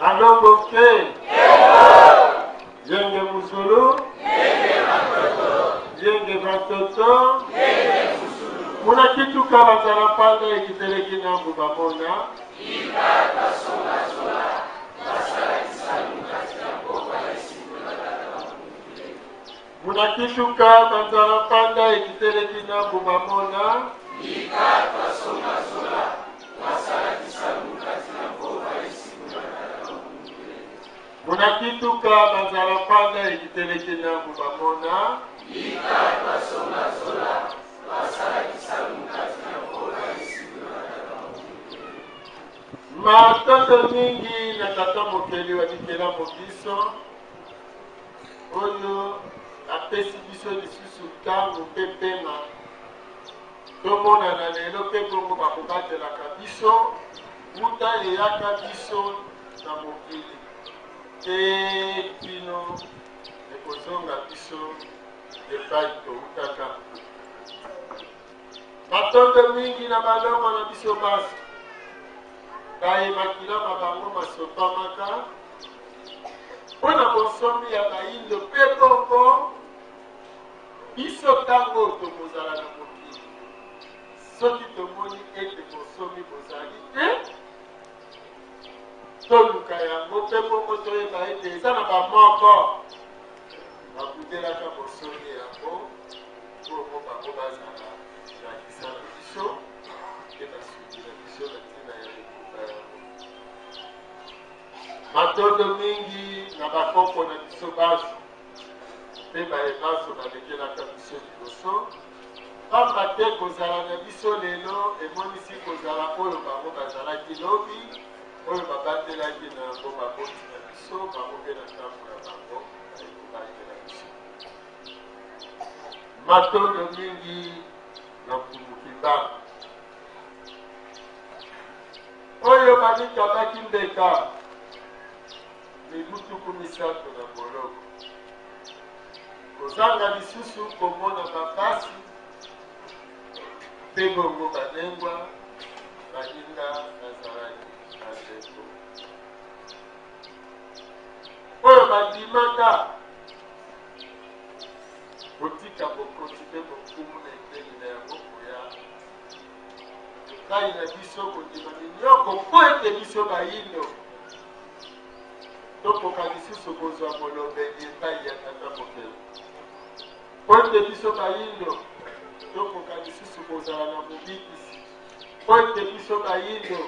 Alongo mpe Yenge Musulu Yenge Batoto Muna kituka bazala mpanda ekiteleki na mbuba mona Muna kituka banzala mpanda ekiteleki na mbuba mona Muna kituka banzala mpanda ekiteleki na mbuba mona Matondo mingi na Tata Mokeli wa bikelamu biso oyo apesi biso lisusu ntango mpe mpema tomonana lelo mpe bongo bakobatelaka biso wuta eyaka biso na mokili te kino ekozonga biso epai toutaka. Matondo mingi na balongo na biso banso baye makila ma bango masopamaka mpo na bonsomi ya bayindo mpe bongo biso ntango oyo tokozala na mokili soki tomoni ete bonsomi bozali te toluka yango mpe bongo toyeba ete eza na bamoko babundelaka bonsomi yango Bongo bango bazala ndakisa na biso mpe basungi na biso na ntina ya etumba yango. Matondo mingi na bakoko na biso banso mpe baye banso balekelaka biso liboso, pamba te kozala na biso lelo emonisi kozala oyo bango bazalaki lobi, oyo babatelaki na yango baboti na biso, bango mpe na ntango na bango baye kobatela biso. Matondo mingi na Mfumu Kimbangu oyo bamikabaki mbeka mibu 30 na boloko kozanga lisusu komona bapasi mpe bongo banengwa baninga bazalaki bandeko oyo bandimaka Botika bokonzi mpe bonkumu na eteni na yango koya epai na biso, kondima minyoko mpo ete biso bayindo tokoka lisusu kozwa molobeli epai ya Tata Mokeli, mpo ete biso bayindo tokoka lisusu kozala na Mobikisi, mpo ete biso bayindo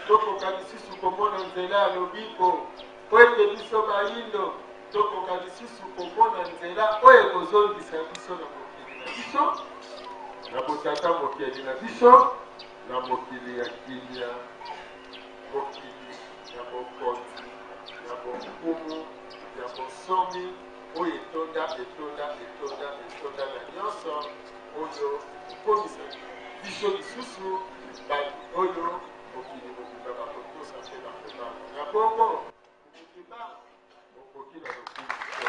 tokoka lisusu komona nzela ya lobiko. Mpo ete biso bayindo tokoka lisusu komona nzela oyo ekozongisa biso na mokili na biso, na botata mokeli na biso, na mokili ya kimia, mokili ya bokonzi, ya bonkumu, ya bonsomi, oyo etonda, etonda, etonda, etonda na nyonso oyo ekokomisa biso lisusu bato oyo Mokili mobimba bakotosa mpe bakobanga. Na bongo, mokili mokoki na lokumu te.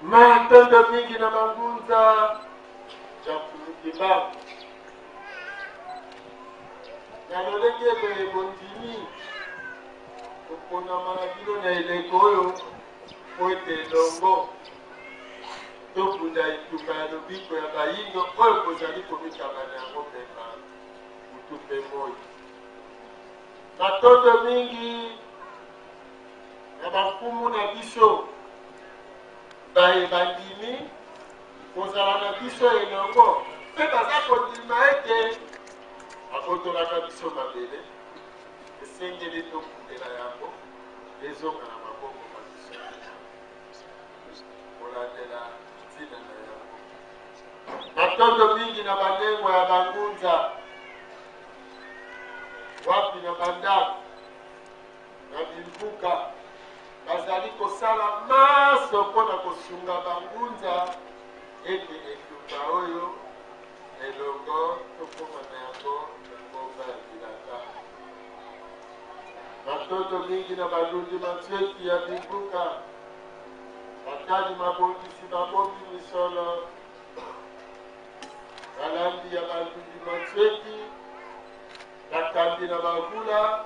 Matondo mingi na bangunza ya Mfumu Kimbangu. Na lolenge boye bondimi koponama na bino na eleko oyo mpo ete elongo tobunda etumba ya lobiko ya bayindo oyo bozali komikaba na yango pema butu mpe moi. Matondo mingi na bankumu na biso baye bandimi kozala na biso elongo mpe baza kondima ete abotolaka biso mabele, esengeli tobundela yango ezonga na maboko ma biso kolandela ntina na yango. Matondo mingi na banengwa ya bangunza wapi na bandako na bimbuka bazali kosala manso mpo na kosunga bangunza ete etumba oyo elongo tokoma na yango na ngomba ya bilaka. Matondo mingi na balundi mansueti ya binguka, batali mabongisi babombi misolo, balandi ya balundi mansueti, bakambi na bavula,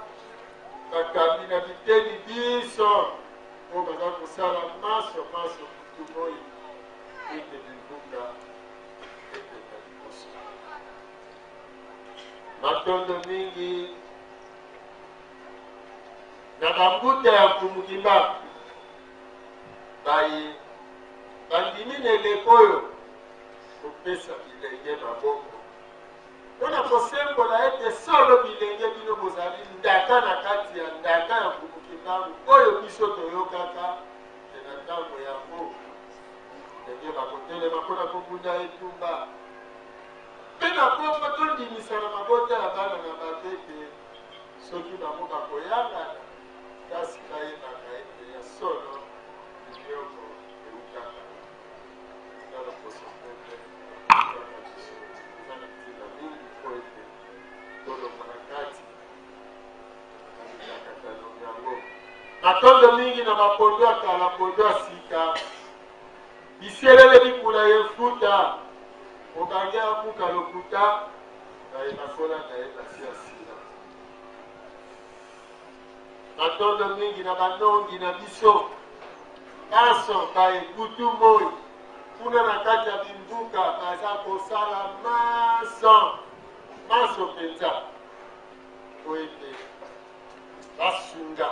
bakambi na biteni binso oyo baza kosala manso manso butu moi ete binguka ekenda liboso. Matondo mingi na bambuta ya Mfumu Kimbangu baye bandimi na eleko oyo kopesa bilenge maboko mpo na kosembola ete solo bilenge bino bozali ndaka na kati ya ndaka ya Mfumu Kimbangu oyo biso toyokaka te na ntango yango bilenge bakotelema mpo na kobunda etumba Mpe na bongo tondimisa na mabota ya bana na bato ete soki bango bakoyangana, kasi bayebaka ete ya solo minioko eutaka na loposo pembe eutaka biso. Eza na ntina mingi mpo ete tolongwa na kati na mikakatano yango. Matondo mingi na bapondo ya kala, pondo ya sika. Biselele bikula ye mfuta, mobange abuka lokuta, baye bakolanda ye basi asila. Matondo mingi na banongi na biso banso baye butu moi kuna na kati ya bimbuka baza kosala manso manso mpenza mpo ete basunga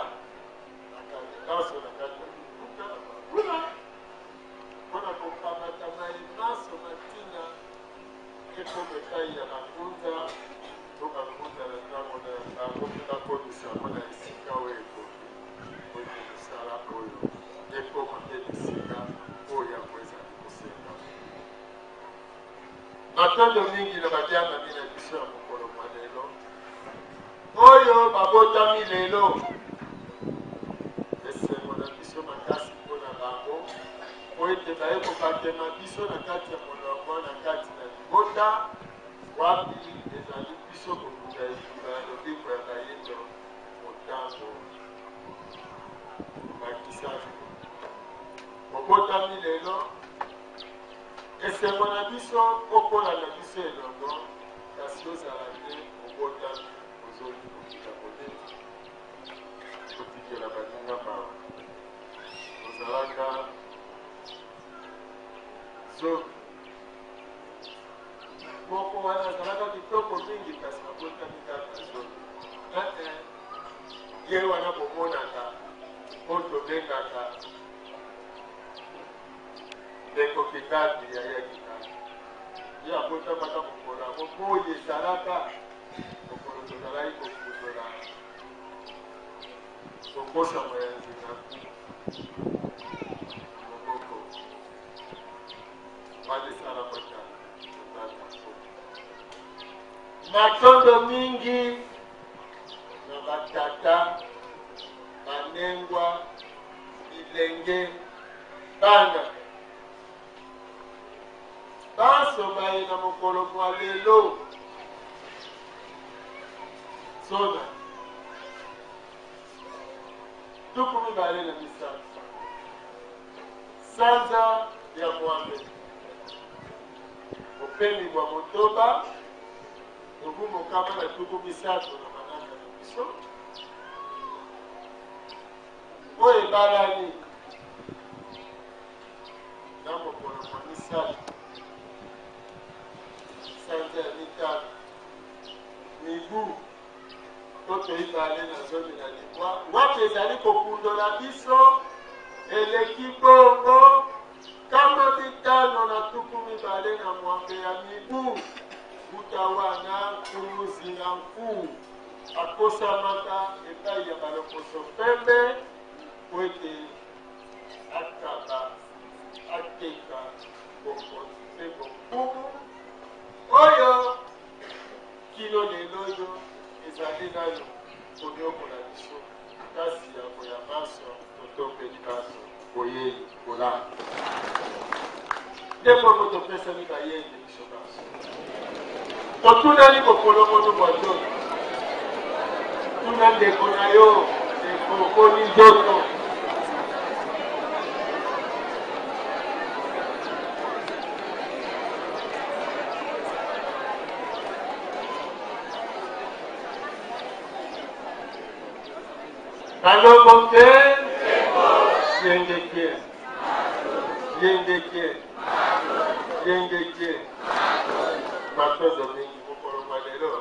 bakambi banso na kati ya bimbuka na bakuna mpo na kokamata maye manso ma ntina ekoma epai ya bangunza to bangunza na ntango na bango mpe bakomisa yango na esika oyo ekoki mpo ete mosala oyo ekoma mpe na esika oyo yango ezali kosenga. Matondo mingi na babyangami na biso ya mokolo mwa lelo oyo babotami lelo. Esengo na biso makasi mpo na bango, mpo ete baye kobakema biso na kati ya molongo, na kati na libota wapi ezali biso kobunda etumba ya lobiko ya bayindo motango mobakisami. Obotami lelo, esengo na biso okola na biso elongo, kasi ozala nde obotami ozongi kokita kobeta. Kotikela baninga mawa. Ozalaka zomi. Moko wana azalaka kitoko mingi kasi abotami kaka zomi. Eh-eh. Ye wana bomonaka oyo tobengaka ndeko Kingandi, yaya Kingandi. Ye abotamaka mokolo yango moi ezalaka Mokolo tozalaki kokundola kokosama ya nzinga na moboko wana esalamaka na tata Matondo mingi na batata, banengwa, bilenge, bana Banso baye na mokolo mwa lelo zona 23 sanza ya mwambe bopemi bwa motoba mobu 134 na manaka na biso oyo ebalani Na mokolo mwa misato, sanza ya mitano, mibu 2019, wapi ezali kokundola biso eleki bongo 526 ya mibu uta wana Nkumu Zinga Nkuwu akosamaka epai ya baloposo pembe mpo ete akaba, ateka bokonzi mpe bonkumu oyo kino lelo oyo ezali nano konyokola biso, kasi yambo ya manso totombeli banso boyei bolamu. Nde bongo topesani bayenge biso banso. Totunani bokolongono bwa nzoto. Tuna ndeko na yo. Okoni nzoto. Balongo te yenge te yenge te yenge te matondo mingi mokolo mwa lelo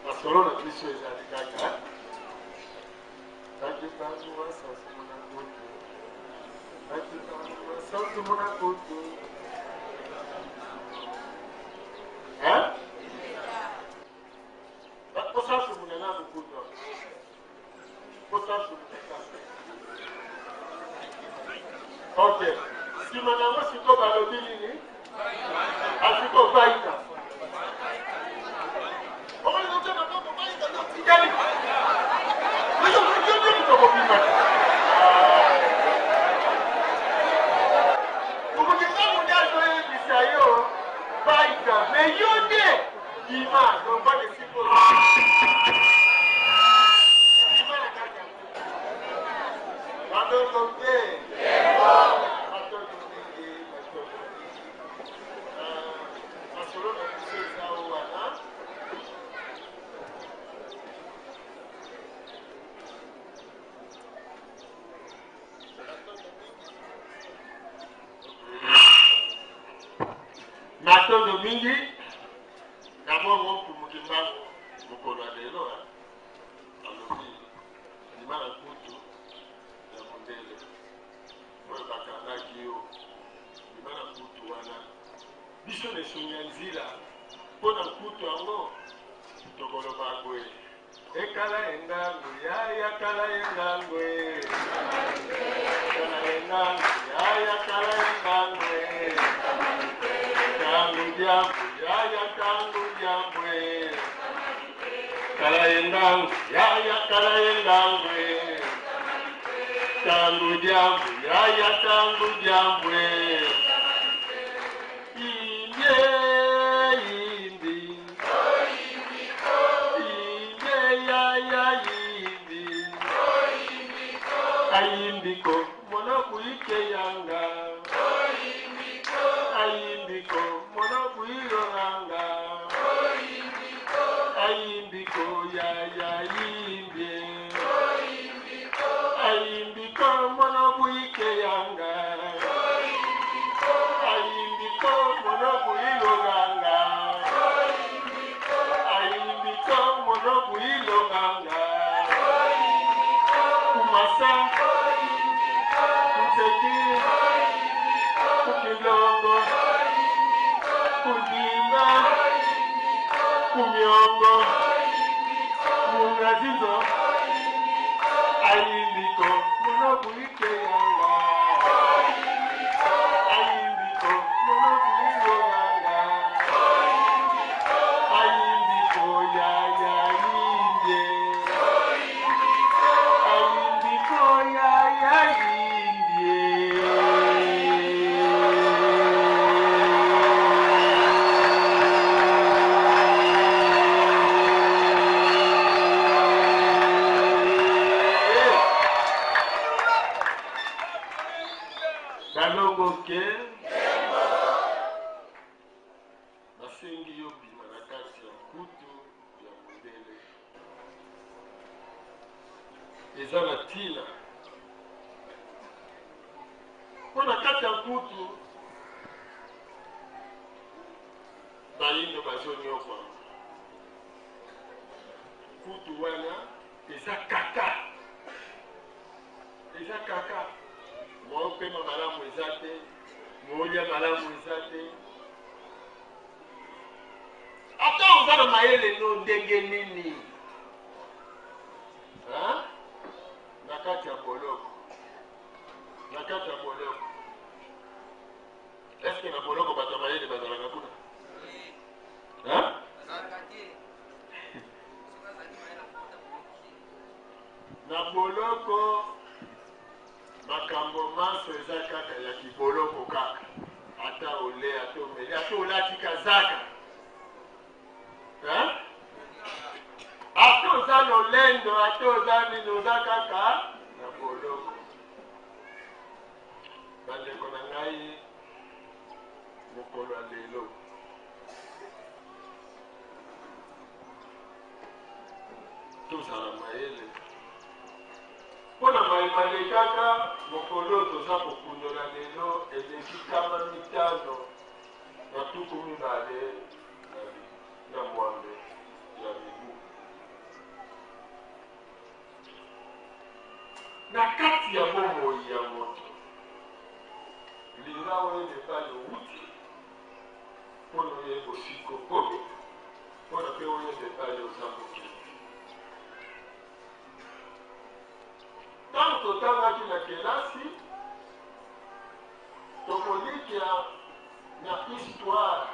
masolo na biso ezali kaka Hein? Ok. Sima na yango sikoyo balobi nini? Asiko baika. Baika, mais yo nde bima donc wana esika oyo bima na kati ya Matondo mpe matondo mingi, matondo mingi. Masolo na biso eza wana. Matondo mingi na bongo Mfumu Kimbangu mokolo ya lelo alobi Bima na kutu ya mondele oyo bakangaki yo, bima na kutu wana. Biso na esungi ya nzila mpo na kutu yango tokoloba boye, ekala engangu yaya kala engangu e kala engangu yaya kala engangu e tangu diambu yaya tangu diambu e Kala yendangu yaya kala yendangu e tangu diambu yaya tangu diambu e imbie imbi imbie yaya imbi ayimbiko mwana kuike yanga ayimbiko mwana kuilonganga ayimbiko yaya yimbie ayimbiko mwana kuike yanga ayimbiko mwana kuilonganga ayimbiko mwana kuilonganga kumasa kutseki kukilongo kundinga kumyongo mungazinzo ayimbiko mwana kuike yanga ayimbiko mwana kuilonganga ayimbiko yaya yimbie ayimbiko yaya yimbie. Balongo ke basengi yo bima na kati ya nkutu ya mondele eza na ntina mpo na kati ya nkutu bayindo bazonyokwama kutu wana eza kaka eza kaka moopema malamu eza te moolia malamu eza te ata oza na mayele no ndenge nini Hein? Na kati ya boloko na kati ya boloko eske na boloko bato ya mayele bazalaka kuna Hein? Na boloko makambo manso eza kaka ya kiboloko kaka ata ole ata omeli ata olati kazaka Hein? Ata oza lolendo, ata oza nini, oza kaka na boloko. Bandeko na ngai, mokolo ya lelo tozala mayele mpo na maye malekaka. Mokolo oyo toza kokundola lelo eleki 528 ya mibu. Na kati ya bomoi ya moto, linga oyeba epai owuti mpo na oyeba osika okomi, mpo na mpe oyeba epai oza kokende. Ntango totangaki na kelasi, tokolikya na histoire,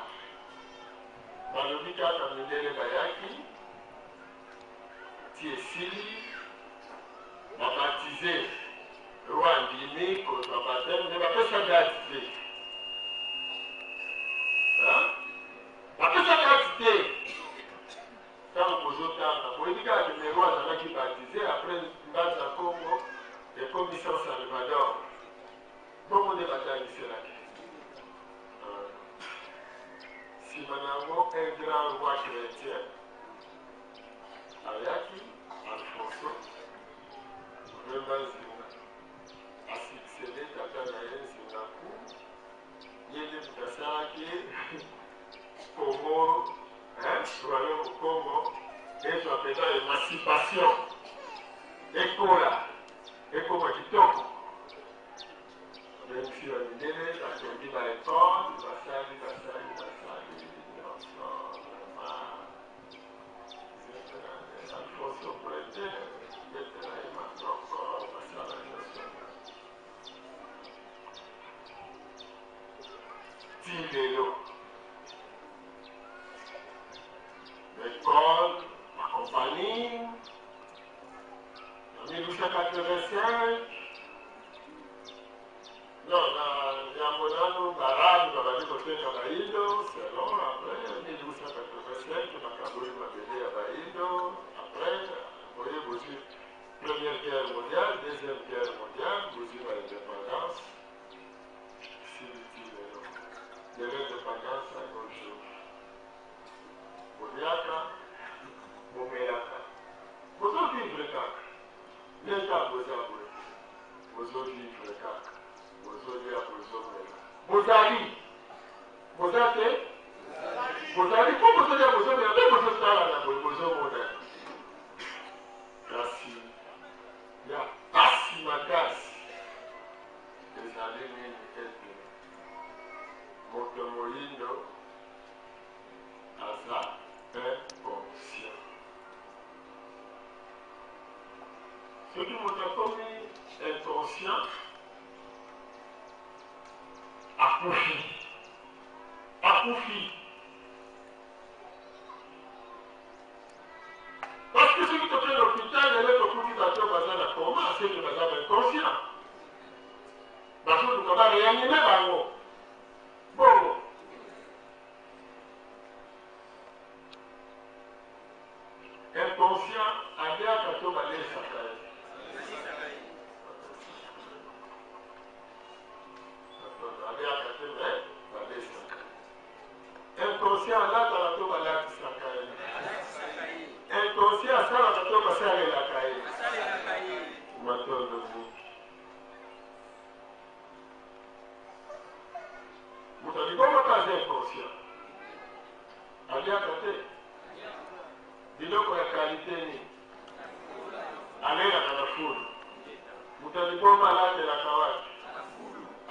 balobi kaka mindele bayaki ti esili ba baptise roi andimi kozwa bapteme, mais bapesa date te. Hein? Bapesa date te. Ntango bozotanga, boyebi kaka ke mais roi azalaki baptise après Mbanza Kongo ekomi San Salvador. Bongo nde batangiselaki. Nsima na yango, un grand roi chrétien ayaki, Alfonso Wemba Nzinga, asuccede tata na ye Nzinga Nkumu. Ye nde moto asalaki Congo, hein, royaume Congo ezwa mpenza emancipation, ekola, ekoma kitoko. Babengisi ba mindele, batongi ba ecole, basali, basali, basali nyonso, vraiment. Alfonso Premier, betela ye maboko, basala nyonso. Ti lelo, l'école, la compagnie, na 1885, non, na yambo nanu barabe babandi koteka bayindo selon. Après 1885, bakaboli mabele ya bayindo. Après boye bozwi première guerre mondiale, deuxième guerre mondiale, bozwi ba indépendance. Esili ti lelo, de l'indépendance à nos jours, boliaka, bomelaka, bozovivre kaka ndenge kaka boza boye, bozovivre kaka, bozolia, bozomela, bozali, boza te, bozali mpo bozolia, bozomela mpe bozotala na boye, bozomona. Kasi ya pasi makasi ezali nini? Ete moto moyindo aza inconscient. Soki moto akomi inconscient, akufi, akufi. Parce que soki tokei na hôpital lelo, tokuti bato oyo baza na coma, seke baza ba inconscient, bazoluka baréanimer bango. Bongo inconscient aliaka to balesaka ye? Aliaka te, mais balesaka ye. Inconscient alataka to balatisaka ye? Inconscient asalaka to basalelaka ye? Matondo mingi. Moto aliboma mpe aza inconscient, aliaka te biloko ya qualité nini, alelaka na fulu. Moto aliboma alatelaka wapi?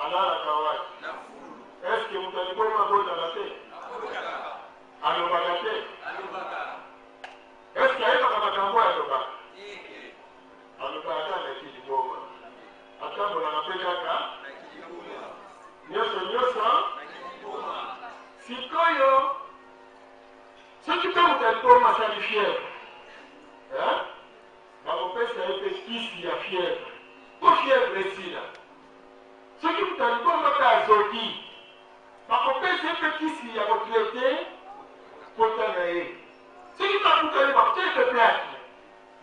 Alalaka wapi? Est-ce moto aliboma abotaka te? Alobaka te? Est-ce ayebaka makambo oyo alobaka? Alobaka kaka na kiliboma, atambolaka mpe kaka nyonso nyonso. Sikoyo soki mpe moto aliboma asali fièvre, bakopesa ye mpe kisi ya fièvre mpo fièvre esila. Soki moto aliboma mpe azoki, bakopesa ye mpe kisi ya kotraiter pota na ye. Soki babuka ye, bakotia ye mpe plâtre.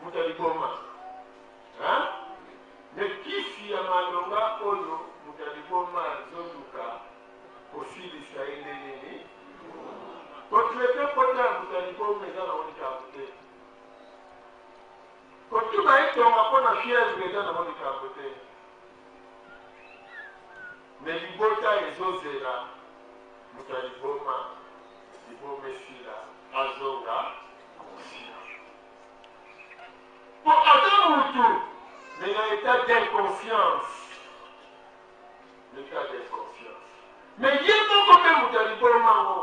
Moto ya liboma. Hein? Mais kisi ya malonga oyo moto ya liboma azoluka kosilisa ye nde nini? Ko traiter pota ya moto ya liboma eza nango likambo te. Kotuba ye tonga mpo na fièvre eza nango likambo te. Mais libota ezozela moto ya liboma, liboma esila, azonga kosila. Po aza mutu mais na etat d'inconscience. Etat d'inconscience. Mais ye moko pe moto ya liboma ngo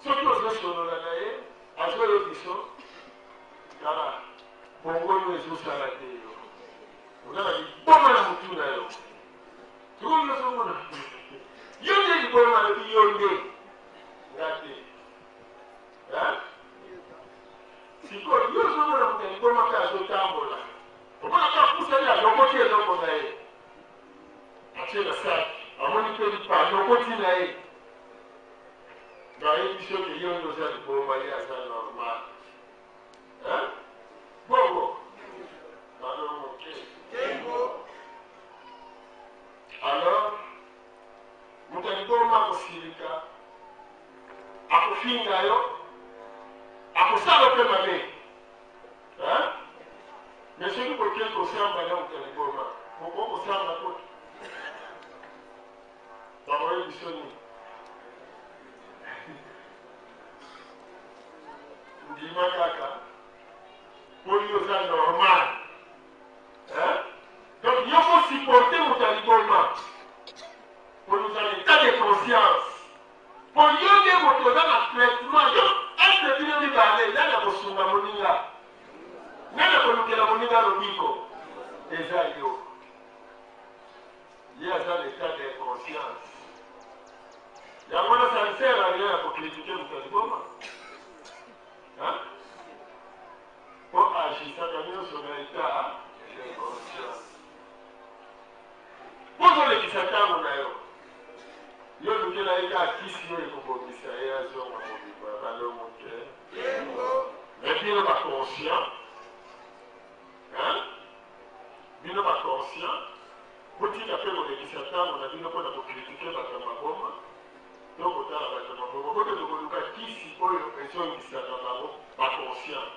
soki ozosolola na ye azoyebiso tala bongo yo ezosala te yo oza na liboma na motu na yo sikoyo yo ozomona yo nde liboma alobi yo nde nga te. Hein? Sikoyo yo ozomona moto ya liboma mpe azotambola, omona kaka apusani alokoti eloko na ye atie na saki, amoni mpe lipa alokoti na ye, bayebi soki yo nde oza liboma, ye aza normal. Hein? Bongo balo moke. Alors moto ya liboma akosilika Akofinga yo, akosala yo pe mabe. Hein? Mais soki boke kosamba na moto ya liboma, bokoki kosamba kutu. Bakoyebi biso nini? Ndima kaka po yo oza normal. Hein? Donc yo ko supporter moto ya liboma po yo oza na état de conscience. Po yo nde moto oza na traitement yo entre bino mibale nani akosunga moninga nani akolukela moninga lobiko eza yo ye aza na etat d'inconscience yango wana ça ne sert à rien ya kocritiquer moto ya liboma hein? po agisaka nyonso na etat d'inconscience Po ozolekisa tango na yo. Yo lukela ye kaka kisi oyo ekobongisa ye azonga mobimba balo moke. Mais bino ba conscient hein? Bino ba conscient botika pe kolekisa tango na bino pona ko critiquer bato ya maboma to kotala bato ya maboma. Bokende koluka kisi oyo ezongisaka bango ba conscient.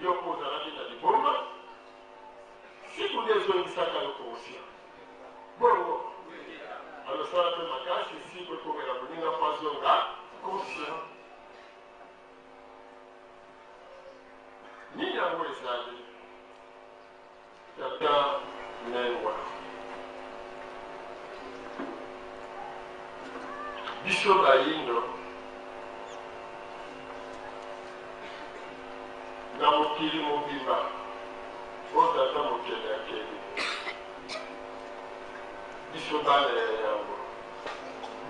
Yo po ozalaki na liboma Siku nde ezongisaka yo conscient. Bongo? Alors sala pe makasi siku ekomela moninga po azonga conscient. Nini yango ezali? Tata Nengwa. Biso bayindo na mokili mobimba oyo Tata Mokeli akeli, biso bana ya yambo,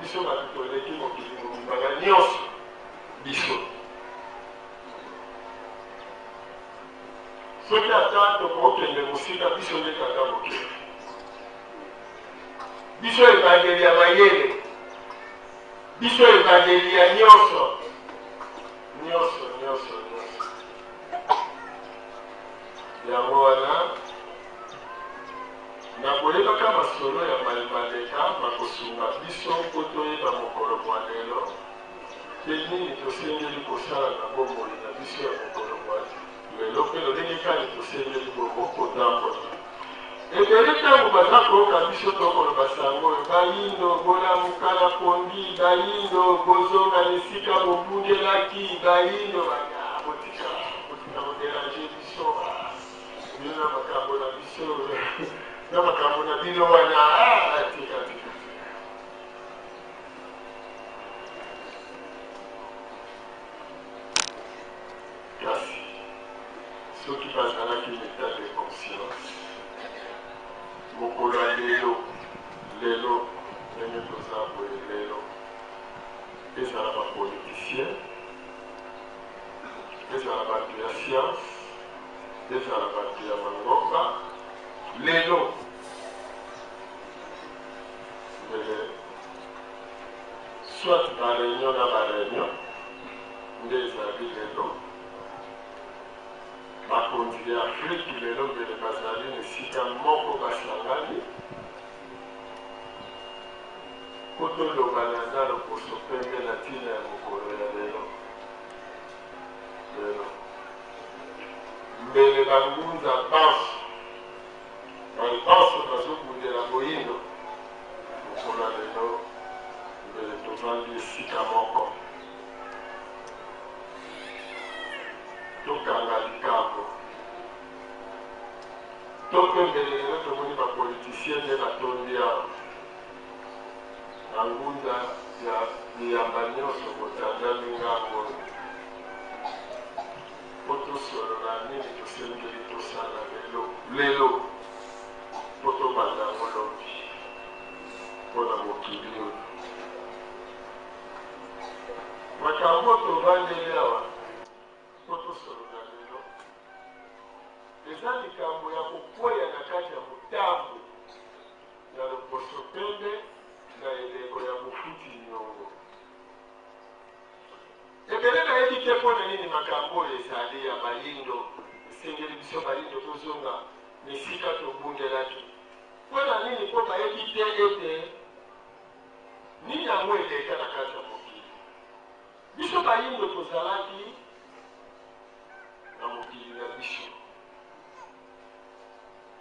biso bato toleki mokili mobimba na nionso, biso. Soki ata tokokende mosika, biso nde Tata Mokeli. Biso ebandeli ya mayele. Biso ebandeli ya nyonso. Nyonso, nyonso, nyonso. Yango wana, na koyebaka masolo ya maye maleka makosunga biso mpo toyeba mokolo mwa lelo mpe nini tosengeli kosala na bomoi na biso ya mokolo mwa Lelo mpe lolenge kani tosengeli bongo kotambola? Ebele ntango baza koyoka biso tokoloba sango oyo, Bayindo, bolamuka na pongi, bayindo, bozonga na esika bobungelaki, bayindo, ah, botika, botika koderanger biso, ah, bino na makambo na biso, na makambo na bino wana, ah, tika, tika. Kasi soki bazalaki na etat de conscience mokolo ya lelo, lelo ndenge toza boye lelo, ezala ba politiciens, ezala bato ya science, ezala bato ya mangomba, lelo mbele soit ba reunion na ba reunion nde ezali lelo. Ba Bakonzi ya Afriki lelo mbele bazali na esika moko basangani mpo tolobana na loposo pembe na ntina ya mokolo ya lelo. Lelo mbele bangunza banso baye banso bazobundela boyindo mokolo ya lelo mbele tovandi esika moko. Tokanga likambo to mpe mbele lelo tomoni ba politiciens nde batondi awa na ngunda ya biyamba nionso botandami ngambo oyo mpo tosolola nini tosengeli tosala lelo lelo mpo tobanda yango lobi mpo na mokili oyo. Makambo oyo tovandeli awa mpo tosolola lelo eza likambo ya kokweya na kati ya motambo ya loposo pembe na eleko ya bofuti nyongo. Ebele bayebi te mpo na nini makambo oyo ezali ya bayindo. Esengeli biso bayindo tozonga na esika tobungelaki. Mpo na nini? Mpo bayebi te ete Nini yango eleka na kati ya mokili? Biso bayindo tozalaki na mokili na biso.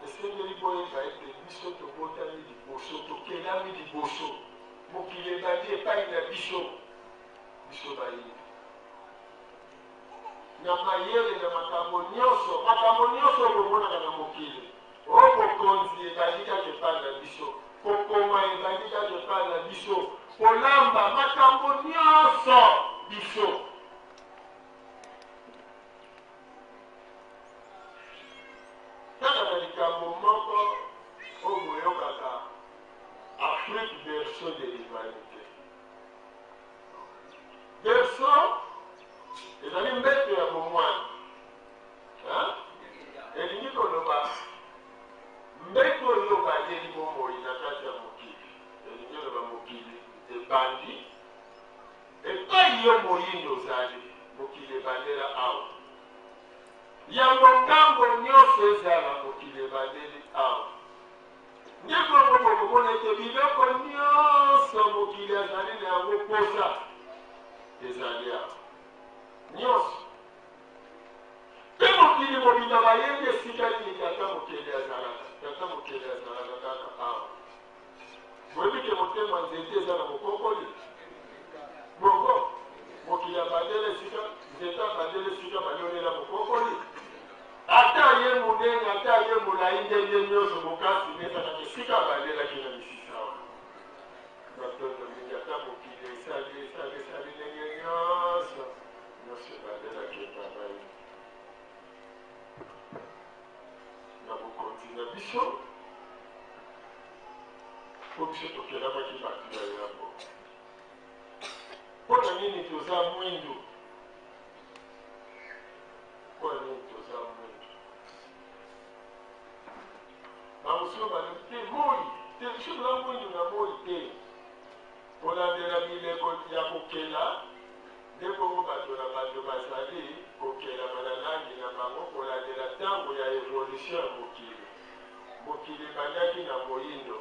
Esengeli boyeba ete biso tobotami liboso, tokelami liboso. Mokili ebandi epai na biso, biso bayindo. Na mayele na makambo nyonso, makambo nyonso oyo bomonaka na mokili, O bokonzi ebandi kaka epai na biso, kokoma ebandi kaka epai na biso, kolamba, makambo nyonso biso. Kaka na likambo moko oyo boyokaka Afrique berceau de l'humanite. Berceau ezali mbeto ya bomwana. Hein? Elingi koloba mbeto oyo obayeli bomoi na kati ya mokili, elingi oloba mokili ebandi epai yo moyindo ozali, mokili ebandela awa. Yango ngambo nyonso ezala mokili ebandeli awa. Nde bongo bokomona ete biloko nyonso mokili azali na yango mposa ezali awa nyonso. Mpe mokili mobimba bayebi esika nini Tata Mokeli azalaka. Tata Mokeli azalaka kaka awa. Boyebi ke motema nzete eza na mokokoli? Bongo mokili abandela esika nzete abandela esika balonela mokokoli? Ata ye monene, ata ye molai ndenge nyonso, bokasi nde ezalaka esika abandelaki na misisa wana. Matondo mingi, ata mokili esali esali esali ndenge nyonso. Nyonso ebandelaki epa ngai na bokonzi na biso, mpo biso tokelamaki bato ya yambo. Mpo na nini toza mwindu? Mpo na nini toza mwindu? Bamosusu balobi te moi te, biso toza mwindu na moi te. Kolandela bileko ya kokela, nde bongo bato na bato bazali kokelama na langi na bango kolandela tango ya evolution ya mokili. Mokili ebandaki na moindo.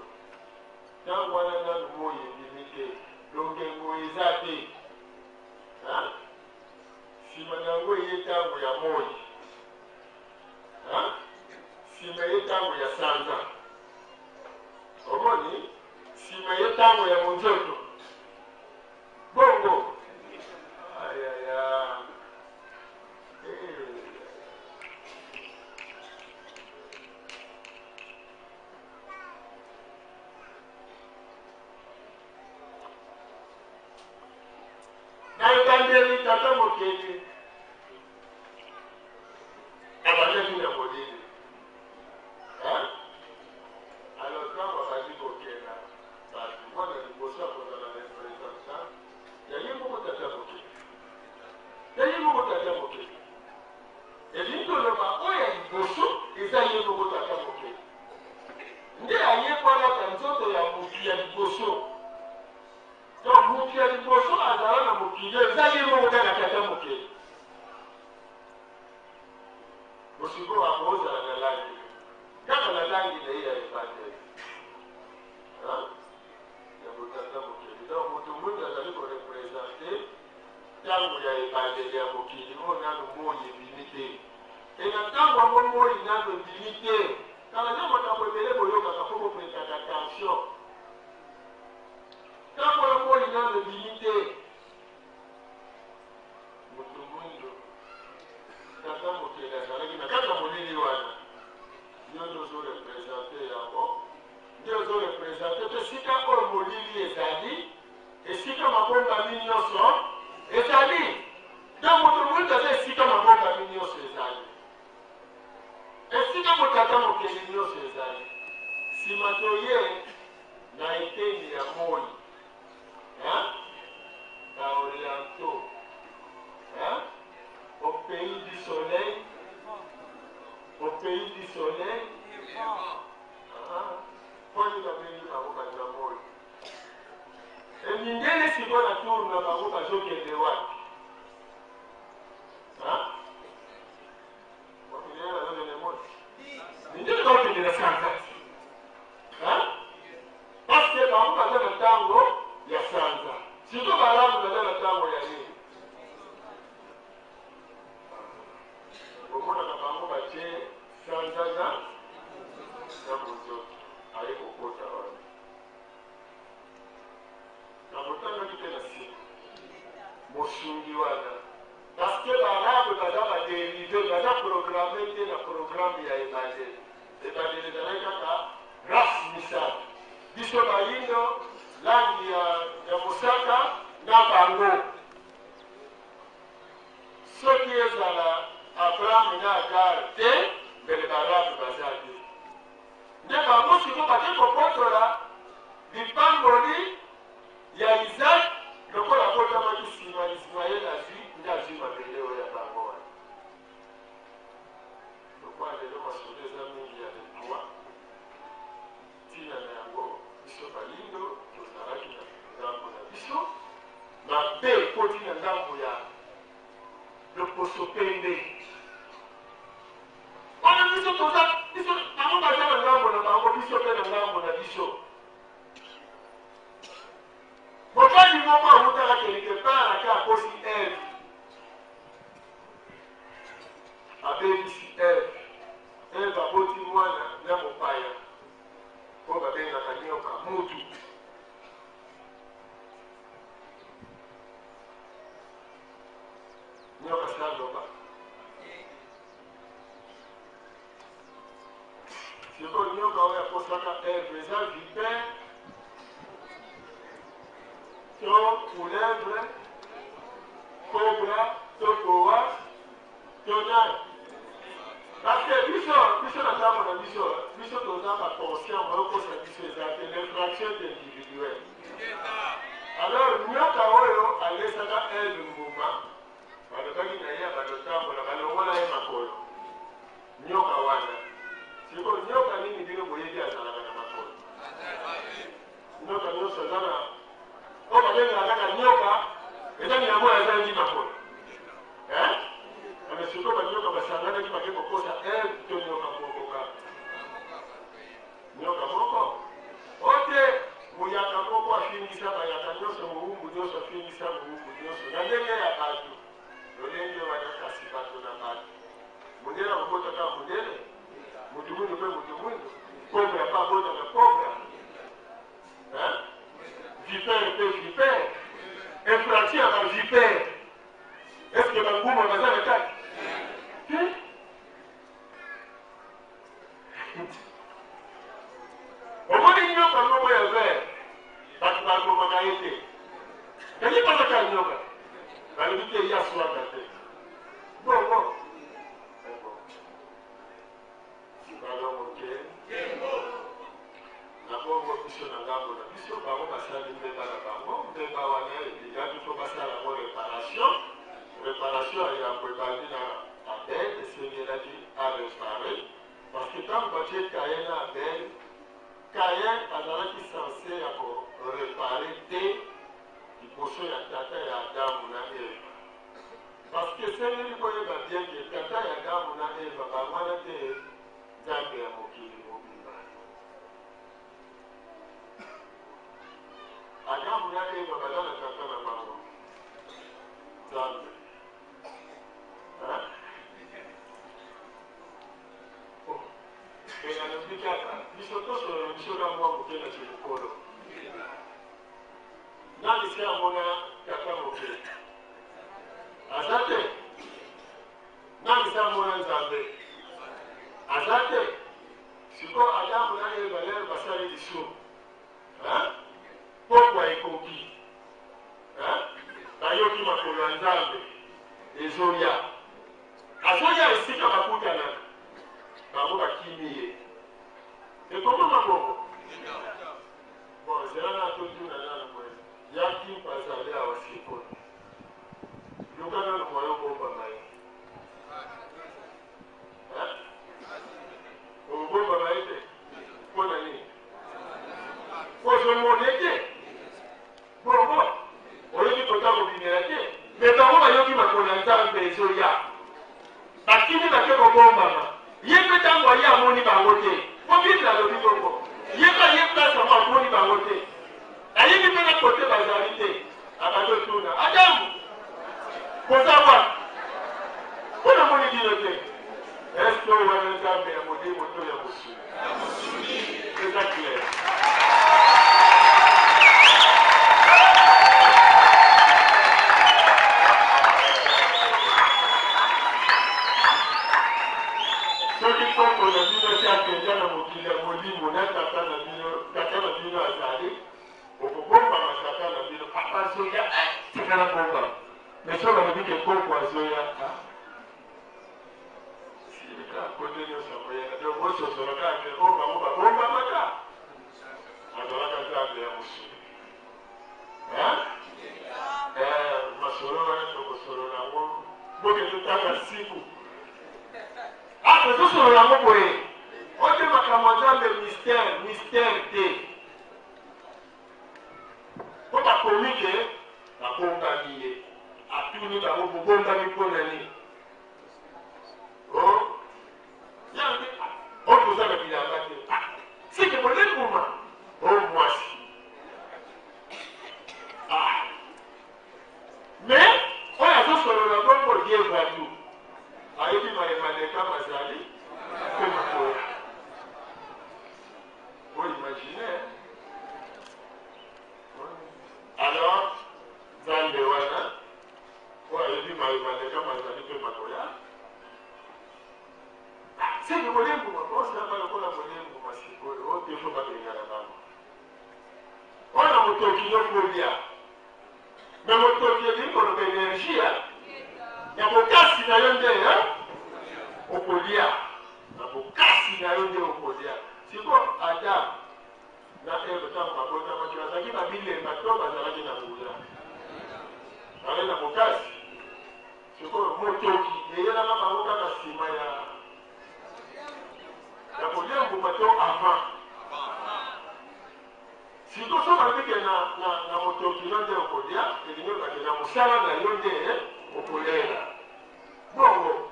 Tango wana nanu moyi ebimi te, longengo eza te. Hein? Sima na yango eye tango ya moyi. Hein? Sima eye tango ya sanza. Omoni? Sima ye tango ya monzoto. Bongo. Ayaya. Eh. Na ebandeli tata mokeli abandaki na molili. Hein? Alors tango abandi kokela batu, mwana liboso akozala representant ya ye moko tata mokeli. Ya ye moko tata mokeli. Elingi koloba oyo ya liboso eza ye moko tata mokeli. Nde aye po alata nzoto ya mutu ya liboso. Donc mutu ya liboso azala na mokili eza ye moko kaka tata mokeli. langi na ye ya ebandeli ya botata mokeli. Donc moto mwindo azali ko representer ntango ya ebandeli ya mokili oyo nanu moi ebimi te. E na ntango yango moi nanu ebimi te, kala nde makambo ebele boyokaka mpo bopretaka attention. Ntango oyo moi nanu ebimi te, Moto mwindo, tata mokeli azalaki na kati ya molili wana. Yo nde ozo representer yango, nde ozo representer mpe esika oyo molili ezali, esika mabombami nyonso ezali. Donc moto mwindo aza esika mabombami nyonso ezali, esika botata mokeli nyonso ezali. Nsima toye na eteni ya moi. Hein? Ba orientaux. Hein? Au pays du soleil. Au pays du soleil. Ah, poni babengi bango bato ya moi. E mindele sikoyo na tour na bango bazokende wapi? Hein? Mindele bazokende moi. Mindele bazokende na sanza. Hein? Parce que bango baza na tango ya sanza. Surtout ba arabe baza na tango ya nini? Omonaka bango batie sanza na na monzoto aye kokota wana. Na botangaki te na nsima mosungi wana parce que ba arabe baza ba derive baza programme te na programme ya ebandeli. Ebandeli ezalaki kaka race misato, biso bayindo, langi ya, ya mosaka na bango. Soki ezala Abraham na Agar te, mbele baarabe baza te. Nde bango sikoyo bake kobotola lipamboli ya Isaac lokola abotamaki nsima Ismael azwi nde azwi mabele oyo ya bango wana. Lokola lelo masolo eza mingi ya le droit, tina na yango biso bayindo tozalaki na ngambo na biso, mabe ekoti na ngambo ya loposo pembe. Wana biso toza biso bango baza na ngambo na bango, biso mpe na ngambo na biso. Mobali moko awutaka quelque part ake akosi Eve. Abebisi Eve. Eve aboti mwana na mopaya oyo babengaka nyoka, mutu. Nyoka si aloba. Sikoyo nyoka oyo akosaka Eve eza vipère to couleuvre, cobra to boa to nani? Parce que biso biso na ntango na biso biso toza ba conscient bayokosa biso eza te l'infraction est individuelle. Alors nyoka oyo alesaka Eve mbuma balobaki na ye abanda otambola balongola ye makolo Nyoka wana. Sikoyo nyoka nini bino boyebi azalaka na makolo? Nyoka nyonso aza na oyo babengaka kaka nyoka, eza nyama oyo azangi makolo. Eh? Ana sikoyo banyoka basanganaki bake kokosa Eve to nyoka moko kaka? Nyoka moko? Ote moyaka moko afingisa bayaka nyonso, mowumbu nyonso afingisa mowumbu nyonso na ndenge ya bato. Lolenge wana kasi bato na bato. Mundele akobota kaka mundele, mutu mwindu mpe mutu mwindu, cobra mpe abotaka cobra, hein? Vipère mpe vipère. Infraction ya ba vipère. Est-ce que banguma baza na kati? Te. Omoni nyoka moko ya vert, bato babomaka ye te. Yangi bazaka nyoka, balobi te ye aswaka te. Bongo balongo te na bongo biso na ngambo na biso bango basali mbeba na bango mbeba wana elingaki mpo basala yango reparation reparation ya yambo ebandi na Abel esengelaki a reparer parce que tango batie Caïn na Abel, Caïn azalaki sense ya ko reparer te liboso ya tata ya Adamu na Eva. Parce que esengeli boyeba bien que tata ya Adamu na Eva bango wana te Nzambe ya mokili mobimba. Adamu na Eva baza na tata na bango Nzambe. Hein? Oh. Mais nalobi kaka biso tosolola biso na mwa moke na kimokolo. Nani se amona tata moke? Aza te. Nani se amona Nzambe? Aza te. Sikoyo Adamu na Eva lelo basali lisumu. Hein? Pokwa ekoki. Hein? Bayoki makolo ya Nzambe ezoya. Azoya esika bakutanaka. Bango bakimi ye. Ekomama bongo? Bon, zela na totuna nanu boye. Ya Kimpa azali awa sikoyo. Luka nanu moyen obombama ye. Hein? Obombama ye te? Mpo na nini? Mpo ozomona ye te. Bongo oyoki kota kobimela te. Me bango bayoki makolo ya Nzambe ezoya. Bakimi bake kobombama. Ye mpe ntango aye amoni bango te. Mpo Bible alobi bongo. Ye mpe aye place yango amoni bango te. Ayebi mpe na kote bazali te. Abandi otuna, Adamu, boza wapi? Mpo namoni bino te. Eske oyo wana Nzambe ya molimo to ya mosuni? Eza clair. Soki koko na bino si akenda na mokili ya molimo na tata na bino, tata na bino azali, okobombama tata na bino. Papa azoya, eh, tika na bombama. Mais soki balobi ke koko azoya, ah, silika kote nyonso akoyela. Donc bososola kaka ke oyo bango babombamaka azalaka Nzambe ya mosuni. Hein? Eh, masolo wana tokosolola yango boke totanga siku. Ah, tozosolola yango boye. Ote makambo ya Nzambe mystère, mystère te. Mpo bakomi ke babombami ye. Atuni bango bobombami mpo na nini? Oh, ye alobi ah, oyo toza na bilamba te. Ah, seke bolie mbuma. Oh, mwasi. Ah. Mais oyo azosolola bongo ye vadu ayebi maye maleka mazali mpe makoya. Bo imaginer. Alors Nzambe wana oyo ayebi maye maleka mazali mpe makoya, seke bolie mbuma bosilama lokola bolie mbuma sikoyo oyo te fo babengana bango oyo na motoki yo kolia me motoki elingi koloba energie ya bokasi na yo nde okolia na bokasi na yo nde okolia sikoyo Adam na Eve ntango babotamaki bazalaki na bilemba to bazalaki na nguya bazalaki na bokasi sikoyo motoki eyelaka bango kaka nsima ya ya kolia mbuma to avant sikoyo soki balobi ke na, na, na motoki yo nde okolia elingi olobake na mosala na yo nde okolela bongo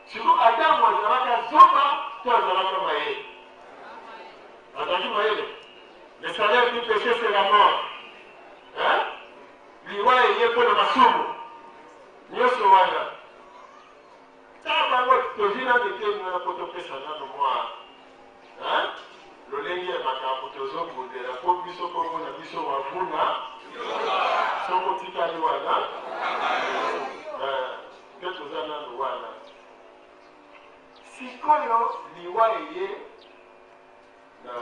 Sikoyo Adamu azalaka zoba to azalaka mayele? Azalaki mayele. Le salaire du péché c'est la mort. Hein? Liwa eye mpo na masumu nyonso wana. Tala bango tozwi nano eteni wana mpo topesa nano mwa hein? lolenge ya makambo tozobundela mpo biso kombo na biso wavuna soko otikali wana eh, Nde toza nanu wana. Sikoyo liwa eye na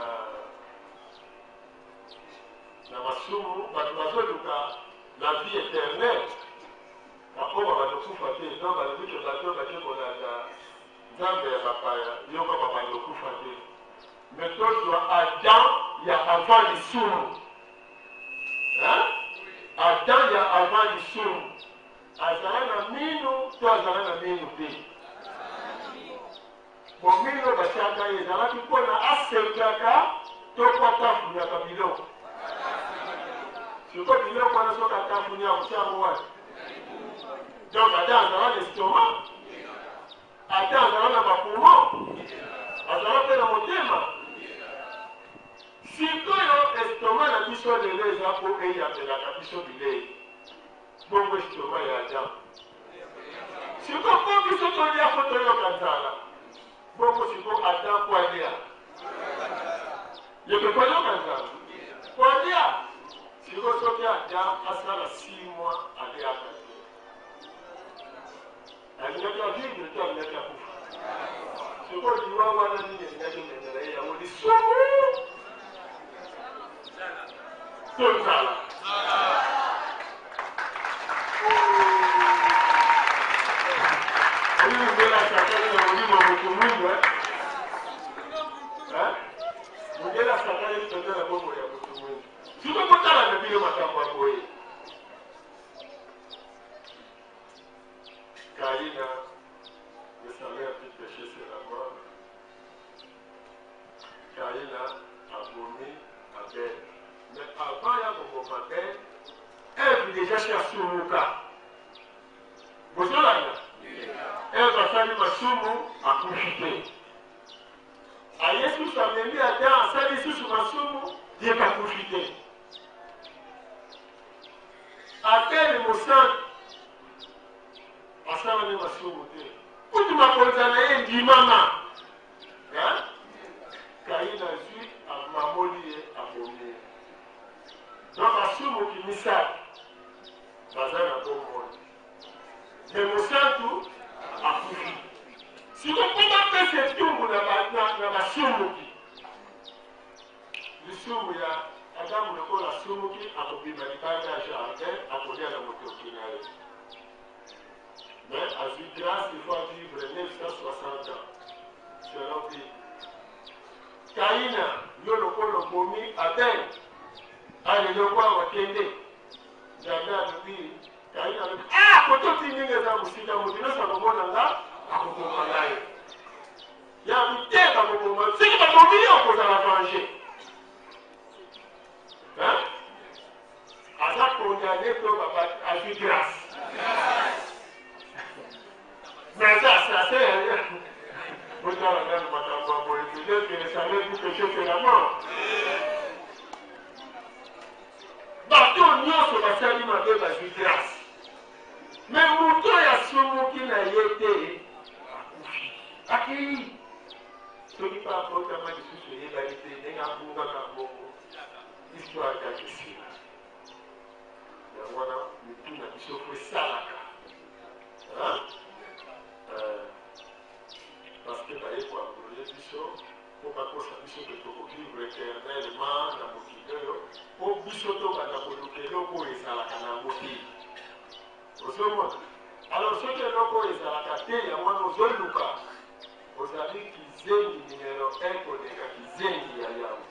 na masumu bato bazoluka la vie eternelle bakoma balokufa te donc balobi ke bato oyo bake kolanda nzambe ya bapaya yoka babanda okufa te mais tozwa adam ya avant lisumu hein? Adam ya avant lisumu Azala na minu to azala na minu te? Bo minu batiaka ye ezalaki mpo na asekaka to mpo atafunaka biloko? Sikoyo biloko wana soki atafuni akotia yango wapi? Donc Adam azala na estomac, Adam azala na bapoumon, azala mpe na motema. Sikoyo estomac na biso biso lelo eza mpo eyambelaka biso bilei. Bongo estomac ya Adam. Sikoyo mpo biso tolia fo toyoka nzala. Bongo sikoyo Adam mpo alia. Ye mpe mpo ayoka nzala. Mpo alia. Sikoyo soki Adam asala 6 mois aliaka te. Alingaki avivre to alingaki akufa? Sikoyo liwa wana nini elingaki ememela ye yango lisumu to nzala? Oyo ndela asakani na molimo ya moto mwindu eh? Mondele asakani mpenza na bomoi ya moto mwindu. Sikoyo botala na bino makambo ya boye. Kaina, le salaire du péché c'est la mort. Kaina abomi Abel. Mais avant ya koboma Abel, Eve déjà si asumuka. Bozolanda? Eve asali masumu akufi te. Aye susu amemi Adam asali susu masumu ye mpe akufi te. Abele mosantu asala nde masumu te, kutu makonza na ye endimama. Kaina azwi amamoli ye abomi ye. Donc asumuki misato baza na bomoi, me mosantu akufi. Siko mpo bapesa etumbu na basumuki Lisumu ya Adamu lokola asumuki akobima libanda ya jardin akolia na motoki na ye mais azwi grâce il faut vivre 960 ans selon Bible. Kaina yo lokola obomi Abel aleloko awa kende Nzambe alobi Kaina alobi ah koto otindi nga eza mosika moto nyonso akomona nga akoboma ngai Ya te bakoboma soki babomi yo okozala venge hein? Aza condamné to azwi grâce mais aza assassin. Botala nanu makambo ya boye, peut-être que le salaire du péché c'est la mort. Bato nyonso basali mabe bazwi grâce, mais moto oyo asumuki na ye te akufi, akei. Soki mpe abotama lisusu eyebani te, ndenge abungaka bongo, histoire kaka esila. Yango wana mitu na biso fo esalaka euh, parce que baye koembrouye biso mpo bakosa biso ke tokovivre éternellement na mokili oyo, mpo biso tobanda koluka eloko oyo ezalaka na yango te. Ozomona? Alors soki eloko oyo ezalaka te yango wana ozoluka, ozali kizengi numero 1 koleka kizengi ya yawe.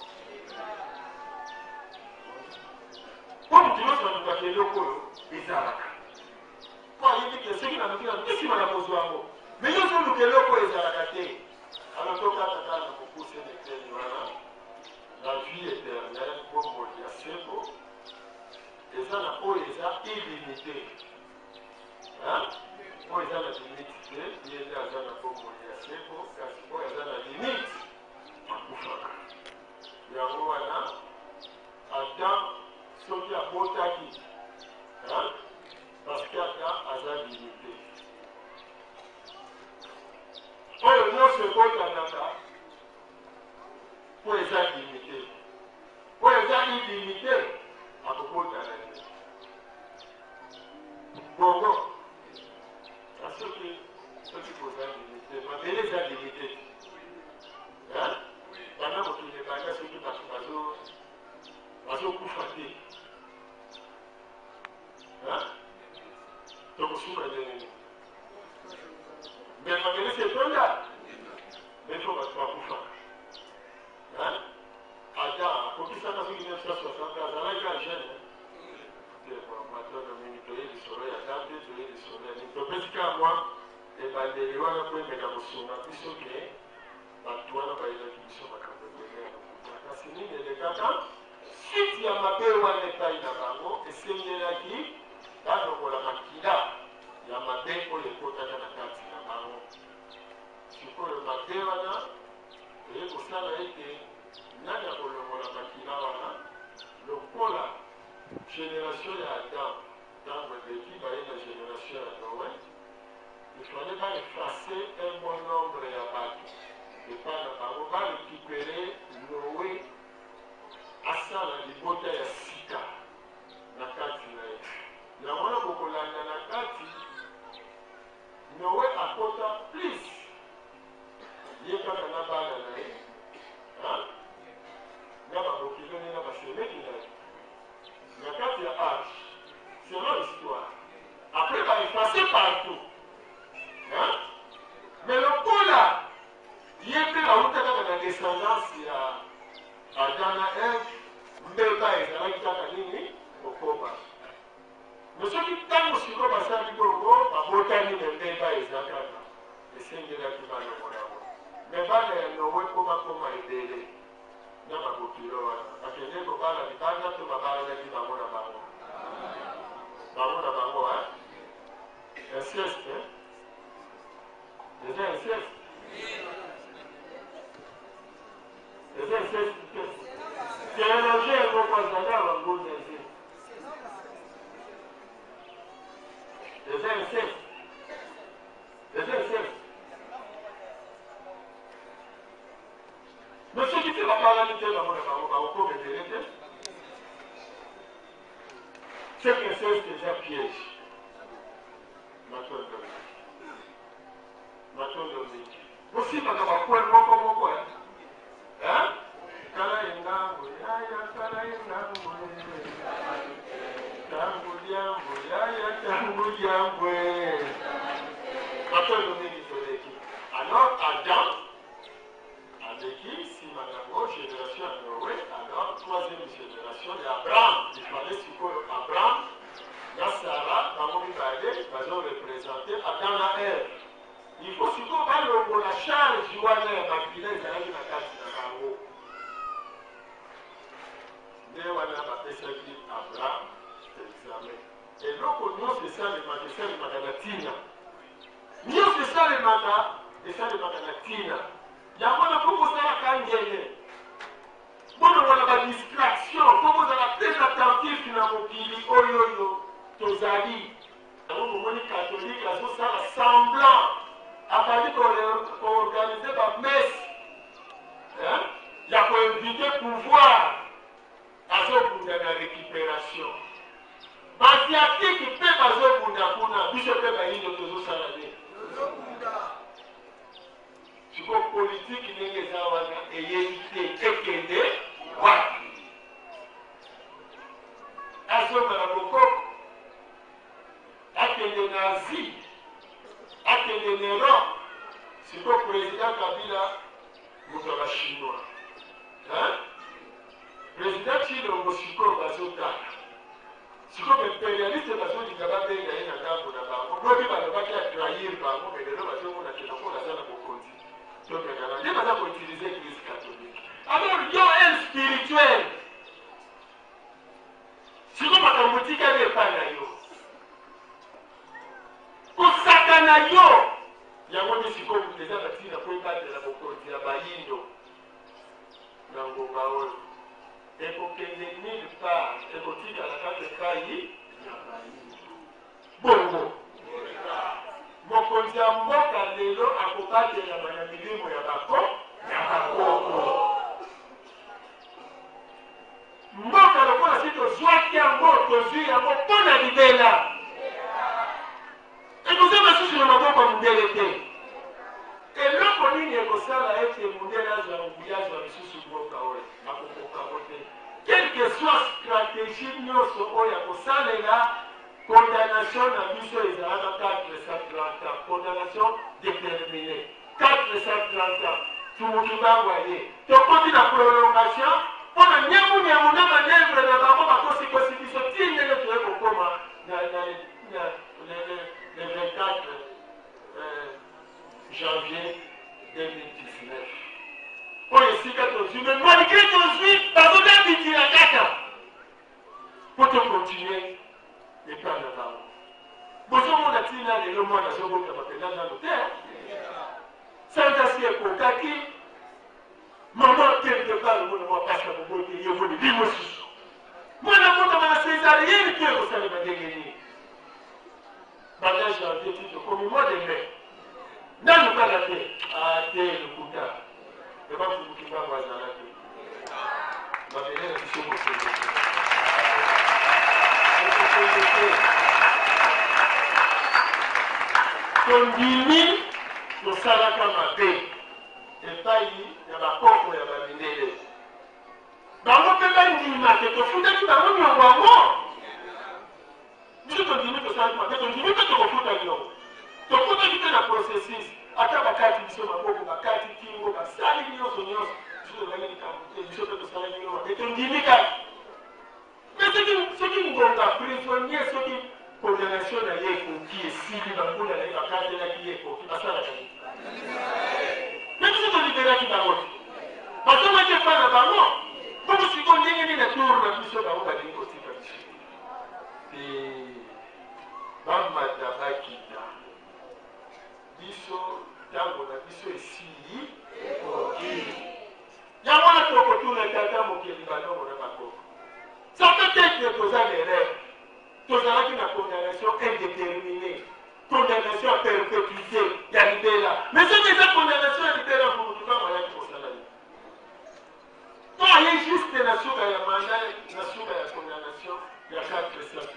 Mpo moto nyonso alukaka eloko oyo ezalaka, mpo ayebi ke soki naluki naluki nsima na kozwa yango. Mais yo ozoluka eloko oyo ezalaka te. Alors tokata kaka na mokuse na eteni wana, la vie éternelle, bomoi ya seko. Eza na oyo eza illimite hein? Oyo eza na limite te, ye nde aza na bomoi ya seko, kasi oyo aza na limite akufaka. Yango wana Adam soki abotaki hein? Parce que Adam aza limite. Oyo nyonso ebotanaka mpo eza limite. Oyo eza illimite akobotana te. Bongo kasi soki soki boza limite, mabele eza limite te. Hein? Banda mokili ebanda soki bato bazo bazokufa te. Hein? Tokosuka ndenge nini? Mais mabele se etonda, mais fo bato bakufaka. Hein? Adam akokisaka soki 960 azalaki kaka jeune hein? Te bon matondo mingi toye lisolo ya Adam te toye lisolo ya nini topesi kaka mwa ebandeli wana mpo emeka kosunga biso ke bato wana bayelaki biso makambo ebele ya lokuta kasi nini elekaka suite ya mabe wana epai na bango esengelaki balongola makila ya mabe oyo ekotaka na kati na bango sikoyo mabe wana Eye kosala ete nani akolongola makila wana? Lokola. Generation ya Adam tango eleki baye na generation ya Noe, il fallait ba effacer un bon nombre ya batu epa na bango ba recuperer Noe asala libota ya sika na kati na ye. Yango wana bokolanda na kati Noe akota plus ye kaka na bana na ye hein? Na babokilo ne na basemeki na ye na kati ya arche selon histoire après ba effacer partout hein? Mais lokola ye mpe auta kaka na descendance ya Adam na Eve, mbeba ezalaki kaka nini kokoma. Mais soki ntango sikoyo basali bongo, babotani me mbeba eza kaka, esengelaki balongola yango. Me bana ya Noe mpo bakoma ebele na babokilo wana, bakendeki kobala libanda to babalanaki bango na bango? Bango na bango, hein? Inceste, hein? Eza inceste. Eza inceste te. Théologien moko azali awa ngunda eze. Eza inceste. Eza inceste. Mais soki te babalani te bango na bango bakokoma ebele te. C'est que inceste eza piège. Matondo mingi. Matondo mingi. Bosimbaka ba point moko moko eh? Hein? Tala ye ngambo yaya, tala ye ngambo Tango diambo yaya, tango diambo Matondo mingi toleki. Alors Adam aleki nsima na yango génération ya Noé, alors troisième génération ya Abraham. Il fallait sikoyo Abraham na Sarah bango mibale bazo représenter Adam na Ève. Il faut sikoyo balongola charge wana ya makila ezalaki na kati na bango. Nde wana bapesaki Abraham examen. Eloko nyonso esalemaka, esalemaka na ntina. Nyonso esalemaka, esalemaka na ntina. Yango wana mpo bosalaka ngele, bolongola ba distraction, mpo bozala très attentif na mokili oyo oyo tozali. Yango bomoni catholique azosala semblant, abandi ko organiser ba messe hein, ya ko inviter pouvoir, azobunda na récupération. Ba asiatique mpe bazobunda kuna, biso mpe bayindo tozosala nini? Sikoyo politiki ndenge eza wana eyebi te ekende wapi? Azonga na bokoko, akende na Asie, akende na Europe. Sikoyo president Kabila moto ya ba chinois hein? President Tshilombo sikoyo bazotala sikoyo ba imperialiste bazolinga babenga ye na ngambo na bango. Lobi balobaki a trahir bango, mais lelo bazomona ke lokola aza na bokonzi tomekana nde baza koutilize eglise catholique. Alors yo un spirituel, sikoyo makambo etikali epai na yo, kosakana yo yango nde sikoyo moto eza na ntina mpo ebatela bokonzi ya bayindo na ngonga oyo. Ekokende nulle part, ekotikala kaka epai ya bayindo. Bongo mokonzi ya mboka lelo akobatelama na milimo ya bako ya bakoko. Mboka lokola si tozwaki yango, tozwi yango mpo na libela, ekozonga susu na maboko ya mondele te. Eloko nini ekosala ete mondele azwa nguya, azwa lisusu mboka oyo? Akokoka yango te. Quelle que soit stratégie nyonso oyo akosalela, condamnation na biso ezalaka 430 ans, condamnation déterminée 430 ans. Tumukibangu aye, tokoti na prolongation mpo na nyamunyamu na manevre na bango, bakosikosi biso ti ndenge toye kokoma na, na, na, le, le, le 24 janvier 2019 oyo esika tozwi, me malgre tozwi bazobebikila kaka mpo tokontinue epai na bango. Bozomona ntina lelo mwana azobotama mpenza nano te, sanza si ekokaki, mama quelque part omona mwa pasi ya kobota ye moni limosusu mwana abotama na cesarienne to ekosalema ndenge nini? Banda janvier ti tokomi mois de mai nanu kaka te. Ah te, lokuta. Eba Mfumu Kimbangu azala te. Mabele na biso bokende te. Bokende te. Tondimi tosalaka mabe epai ya bakoko ya bamindele. Bango mpe bandima te tofutaki bango niongo yango. Biso tondimi tosalaki mabe, tondimi mpe tokofuta niongo. Tokotaki mpe na processus, ata bakati biso maboko, bakati kingo, basali nionso nionso, biso tozalaki likambo te, biso mpe tosalaki bino mabe, tondimi kaka. Mais soki, soki ngonga prisonnier, soki condamnation na ye ekoki, esili, bambula na ye bakatelaki ye ekoki, basalaka nini? Mais biso toliberaki bango te, bazongaki epai na bango. Bongo sikoyo ndenge nini na tour na biso bango balingi kotika biso te? Bamata bakita, biso ntango na biso esili ekoki. Yango wana tokotuna Tata Mokeli balongo na bakoko. Ça peut etre toza na erreur, tozalaki na condamnation indeterminee, condamnation ya perpetuite ya libela. Mais soki eza condamnation ya libela, Mfumu Kimbangu ayaki kosala nini? To aye juste na suka ya mandat, na suka ya condamnation ya 430 ans.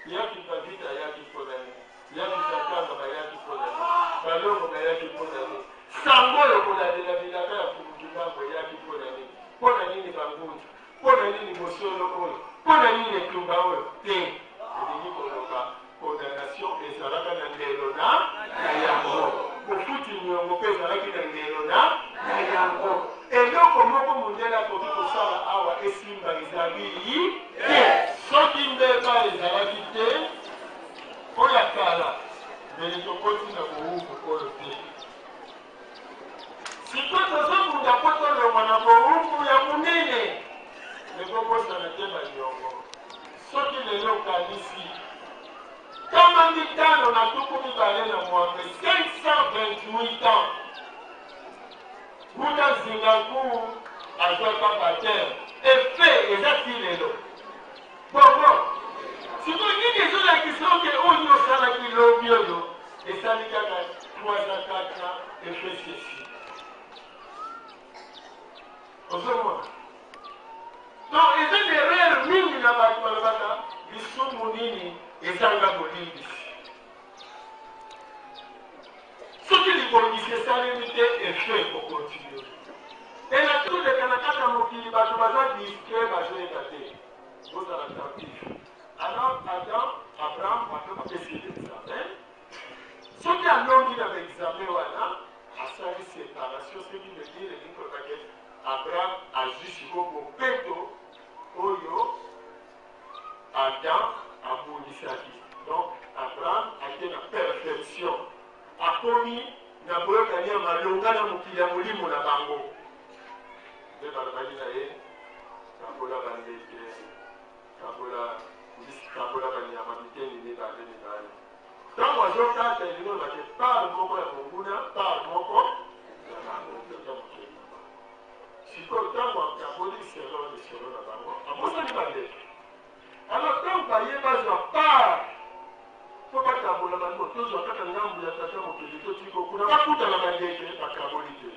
Ya Kimpa Vita ayaki mpo na nini? Ya Kitatanga bayaki mpo na nini? Balongo bayaki mpo na nini? Sango oyo kolandela bilaka ya Mfumu Kimbangu eyaki mpo na nini? Mpo na nini bangunza? Mpo na nini bosolo oyo? Mpo na nini etumba oyo? Te, elingi koloba condamnation ezalaka na ndelo na na yango, bofuti niongo mpe ezalaki na ndelo na na yango. Eloko moko mundele akoki kosala awa esimba ezali te. Soki mbeba ezalaki te mpo ya kala, mbele tokoti na bowumbu oyo te. Sikoyo tozobunda mpo tolongwa na bowumbu ya monene. Mais bobosana te baniongo. Soki lelo okanisi 526, 528 ans wuta Zingankuu azwaka bapteme, effet eza ti lelo. Bongo sikoyo nini ezolakisa yo ke oyo osalaki lobi oyo esali kaka 3 ans 4 ans effet ceci? Ozomona? Donc eza na erreur mingi na bato balobaka lisumu nini ezanga bolimbisi. Soki libongisi esalemi te, effet ekocontinue. Et na toleka na kati ya mokili bato baza distrait bazoyeba te. Bozala attentif. Alors Adam, Abraham bato bapesi ye examen. Soki alongi na ba examen wana, asali separation, ce qui veut dire elingi koloba ke Abraham azwi sikoyo bopeto oyo Adam abungisaki. Donc Abraham ake na perfection, akomi na boyokani ya malonga na mokili ya molimo na bango. Nde balobaki na ye, kabola bandeke, kabola mbisi, kabola banyama biteni mibale mibale. Ntango azokata, elingi koloba ke part moko ya monguna, part moko ya bango, tata mokeli na bango. Sikoyo ntango akaboli selon lisolo na bango, abosani bandeke. Alors ntango baye bazwa part mpo bakabola bango, tozwa kaka ngambo ya tata mokeli, totiko kuna, bakutana bandeke, bakaboli te.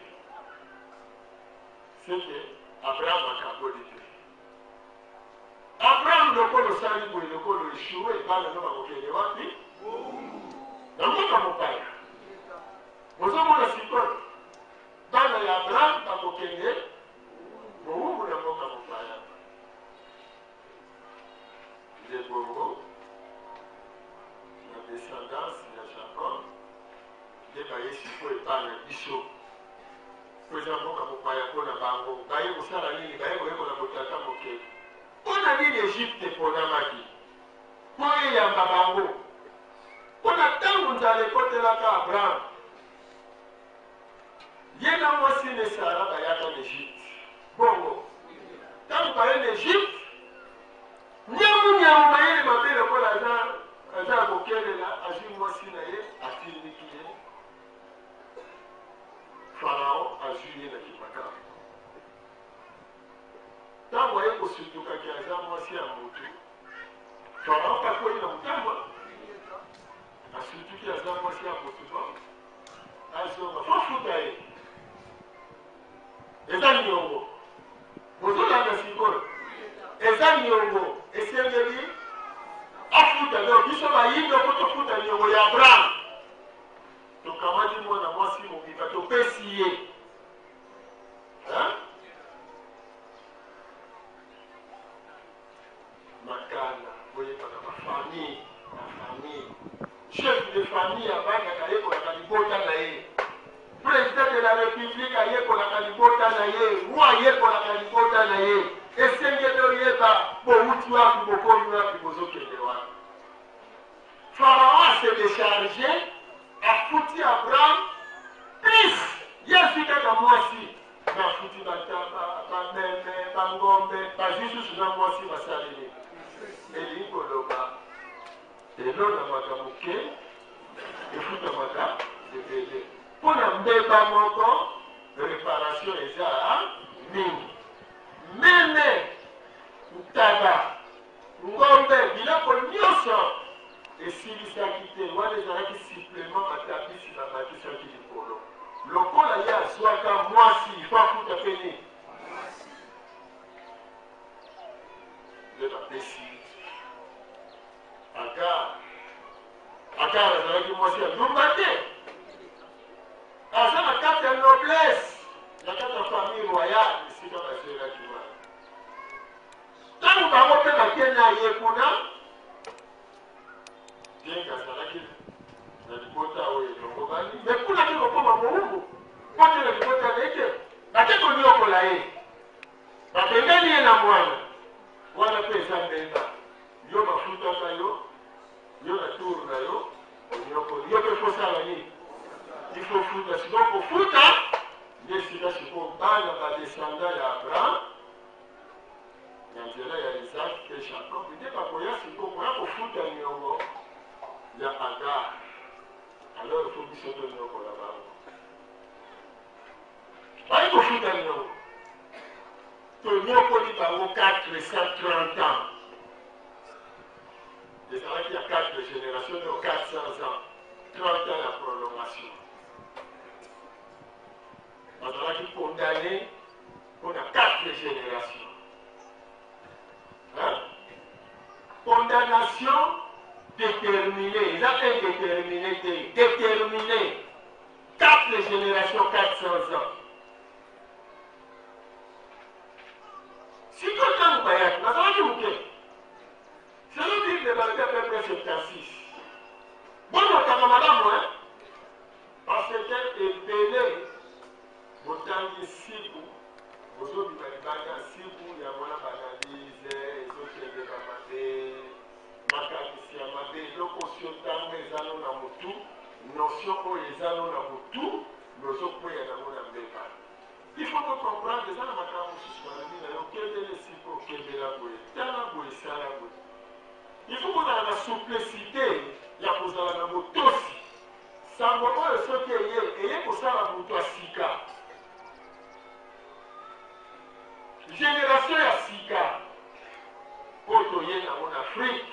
Seke Abraham akaboli te. Abraham lokola osali boye, lokola oechoue, bana no bakokende wapi? Na mboka mopaya. Bozomona sikoyo bana ya Abraham bakokende bowumbu na mboka mopaya. Nde bongo na descendance ya Jacob nde baye sikoyo epai na biso, mpo eza mboka mopaya mpo na bango. Baye kosala nini? Baye koyekola botata moke. Mpo na nini Egypte eponamaki mpo eyamba bango? Mpo na ntango nzala ekotelaka Abraham, ye na mwasi ne Sara bayaka na Egypte. Bongo ntango baye na Egypte, nyamu nyamu mayele mabe lokola aza aza ya kokelela, azwi mwasi na ye atindiki ye. Farao azwi ye na kimakabu. Ntango aye kosutukaki aza mwasi ya motu. Pharaon mpe akwei na motambo, asutuki aza mwasi ya motu bon azonga fo futa ye eza niongo bozolanda sikoyo eza niongo esengeli afuta donc biso bayindo po tofuta niongo ya abraham tokamati mwana mwasi mobimba topesi ye Makala boyebaka ba famille na famille chef de famille abandaka ayekolaka libota na ye president de la republique ayekolaka libota na ye roi ayekolaka libota na ye esengeli oyeba bowuti wapi bokomi wapi bozokende wapi pharaon ase decharge afuti abraham plus ye azwi kaka mwasi Bafuti bantaba, bameme, bangombe, bazwi susu na mwasi basali nini? Elingi koloba elonamaka moke efutamaka ebele. Mpo na mbeba moko reparation eza mingi. Meme, ntaba, ngombe, biloko nyonso esilisaki te, wana ezalaki supplement batapisi babakisaki likolo. Lokola ye azwaka mwasi, il faut afuta pe nini? Nde bapesi Agar. Agar azalaki mwasi ya ndumba te, aza na kati ya noblesse, na kati ya famille royale esika bazwelaki wana. Ntango bango mpe bake na ye kuna, bien que azalaki na libota oyo elongobani, me kuna ake kokoma mowumbu mpo te na libota na ye te, bake konyokola ye, babengani ye na mwana wana mpe eza mbeba. Yo bafutaka yo, yo na tour na yo onyokoli yo mpe fosala nini? Il faut futa. Sikoyo kofuta nde esika sikoyo bana badescendant ya Abraham na nzela ya Isaac mpe Jacob nde bakoya sikoyo koya kofuta niongo ya Agar. Alors il faut biso tonyokola bango, bayi kofuta niongo, tonyokoli bango 430 ans, ezalaki ya 4 génération donc 400 ans, 30 ans ya prolongation, bazalaki condamné mpo na 4 génération. Hein? Condamnation déterminée, eza indéterminé te, déterminé. 4 génération 400 ans. Sikoyo ntango bayaki bazalaki moke, selon Bible balobi à peu près 76. Bonotaka malamu hein? Parce que ebele Botangi nsiku bozobima libanda nsiku yango wana b'analyse ezokende ba mabe makanisi ya mabe eloko osi otanga eza no na mutu notion oyo eza no na mutu mais ozokweya nango na mbeba il faut bo comprendre eza na makambo mosusu balobi na yo kendele esika okendela boye tala boye sala boye il faut kozala na souplecite ya kozala na botosi Sango oyo soki eye, eye kosala moto ya sika. Generation ya sika oyo toye nango na Afrique.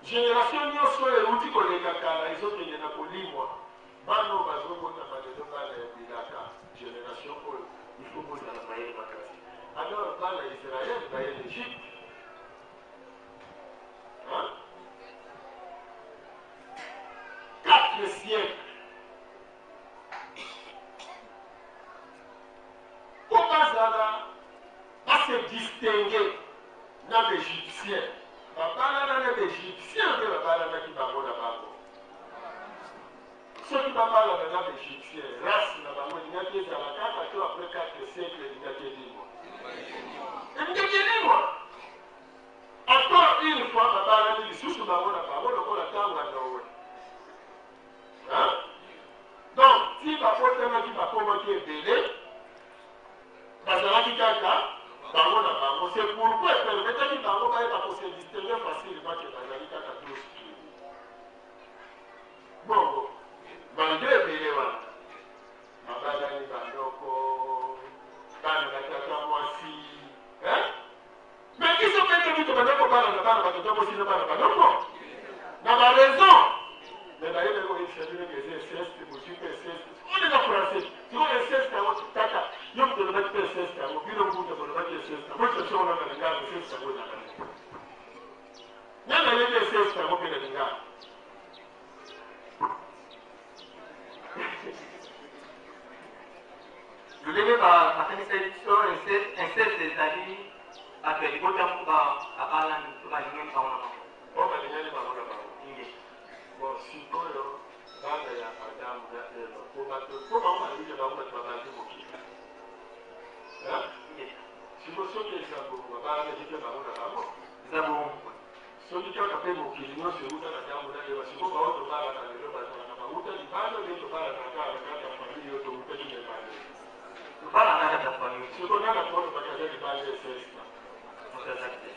Generation nyonso oyo euti koleka kala ezokende na kolimwa. Bana oyo bazobotama lelo bana ya bilaka, generation oyo il faut bozala mayele makasi. Alors bana ya Israël baye na Egypte. Hein? 4 siècles. Mpo bazala base distingue na baegyptien, babalana na baegyptien mpe babalanaki bango na bango. Soki babalana na baegyptien, race na bango elingaki ezala kaka to après 4 siècle elingaki elimwa, elingaki elimwa. Encore une fois babalani lisusu bango na bango lokola tango ya Noe. Hein? Donc ti babotamaki bakomaki ebele bazalaki kaka bango na bango. C'est pourquoi epermetaki bango bayeba ko se distinguer facilement que bazali kaka 12 tribus. Bongo malgre ebele wana babalani bandoko bana ba tata mwasi hein? batata mwasi na bana balongo na ba raison mais bayebaki koyebisa bino ke eza inceste, bozwi mpe inceste oyo eza français. Sikoyo inceste yango, tata yo moto olobaki mpe inceste yango, bino mbuta bolobaki inceste yango, boyebisa biso yango na lingala, inceste yango ezalaka nini? Nani ayebi inceste yango mpe na lingala? Lolenge bakanisaki biso, inceste ezali bato ya libota moko babalani to balingani bango na bango. Oyo balingani bango na bango. Inge. Bon, sikoyo bana ya Adamu na Eva, po bato po bango balobi ke bango bato babandi mokili. Hein? Inge. Sikoyo soki eza bongo, babalanaki mpe bango na bango. Eza bongo. Soki kaka mpe mokili nyonso euta na Adamu na Eva, sikoyo baoyo tobalaka lelo bazalaka bauta libanda nde tobalaka kaka na kati ya famille oyo toutaki na ebandeli? Tobalaka na kati ya famille. Sikoyo nani akolobaki aza libanda inceste? Moto aza te.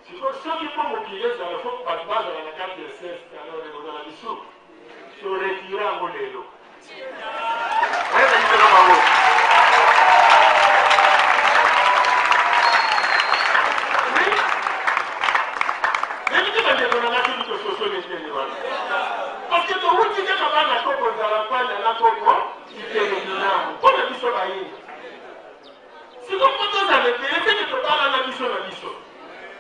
Sikoyo soki mpo mokili ezala fo bato bazala na kati ya inceste, alors ekozala lisusu to retire yango lelo. Oyeba biso na bango. Nayebi te bandeko na ngai soki tososoli ndenge wana, parce que towuti kaka bana koko nzala mpanda na koko kitelo binamu mpo na biso bayini. Sikoyo mpo tozala ebele teke tobalana biso na biso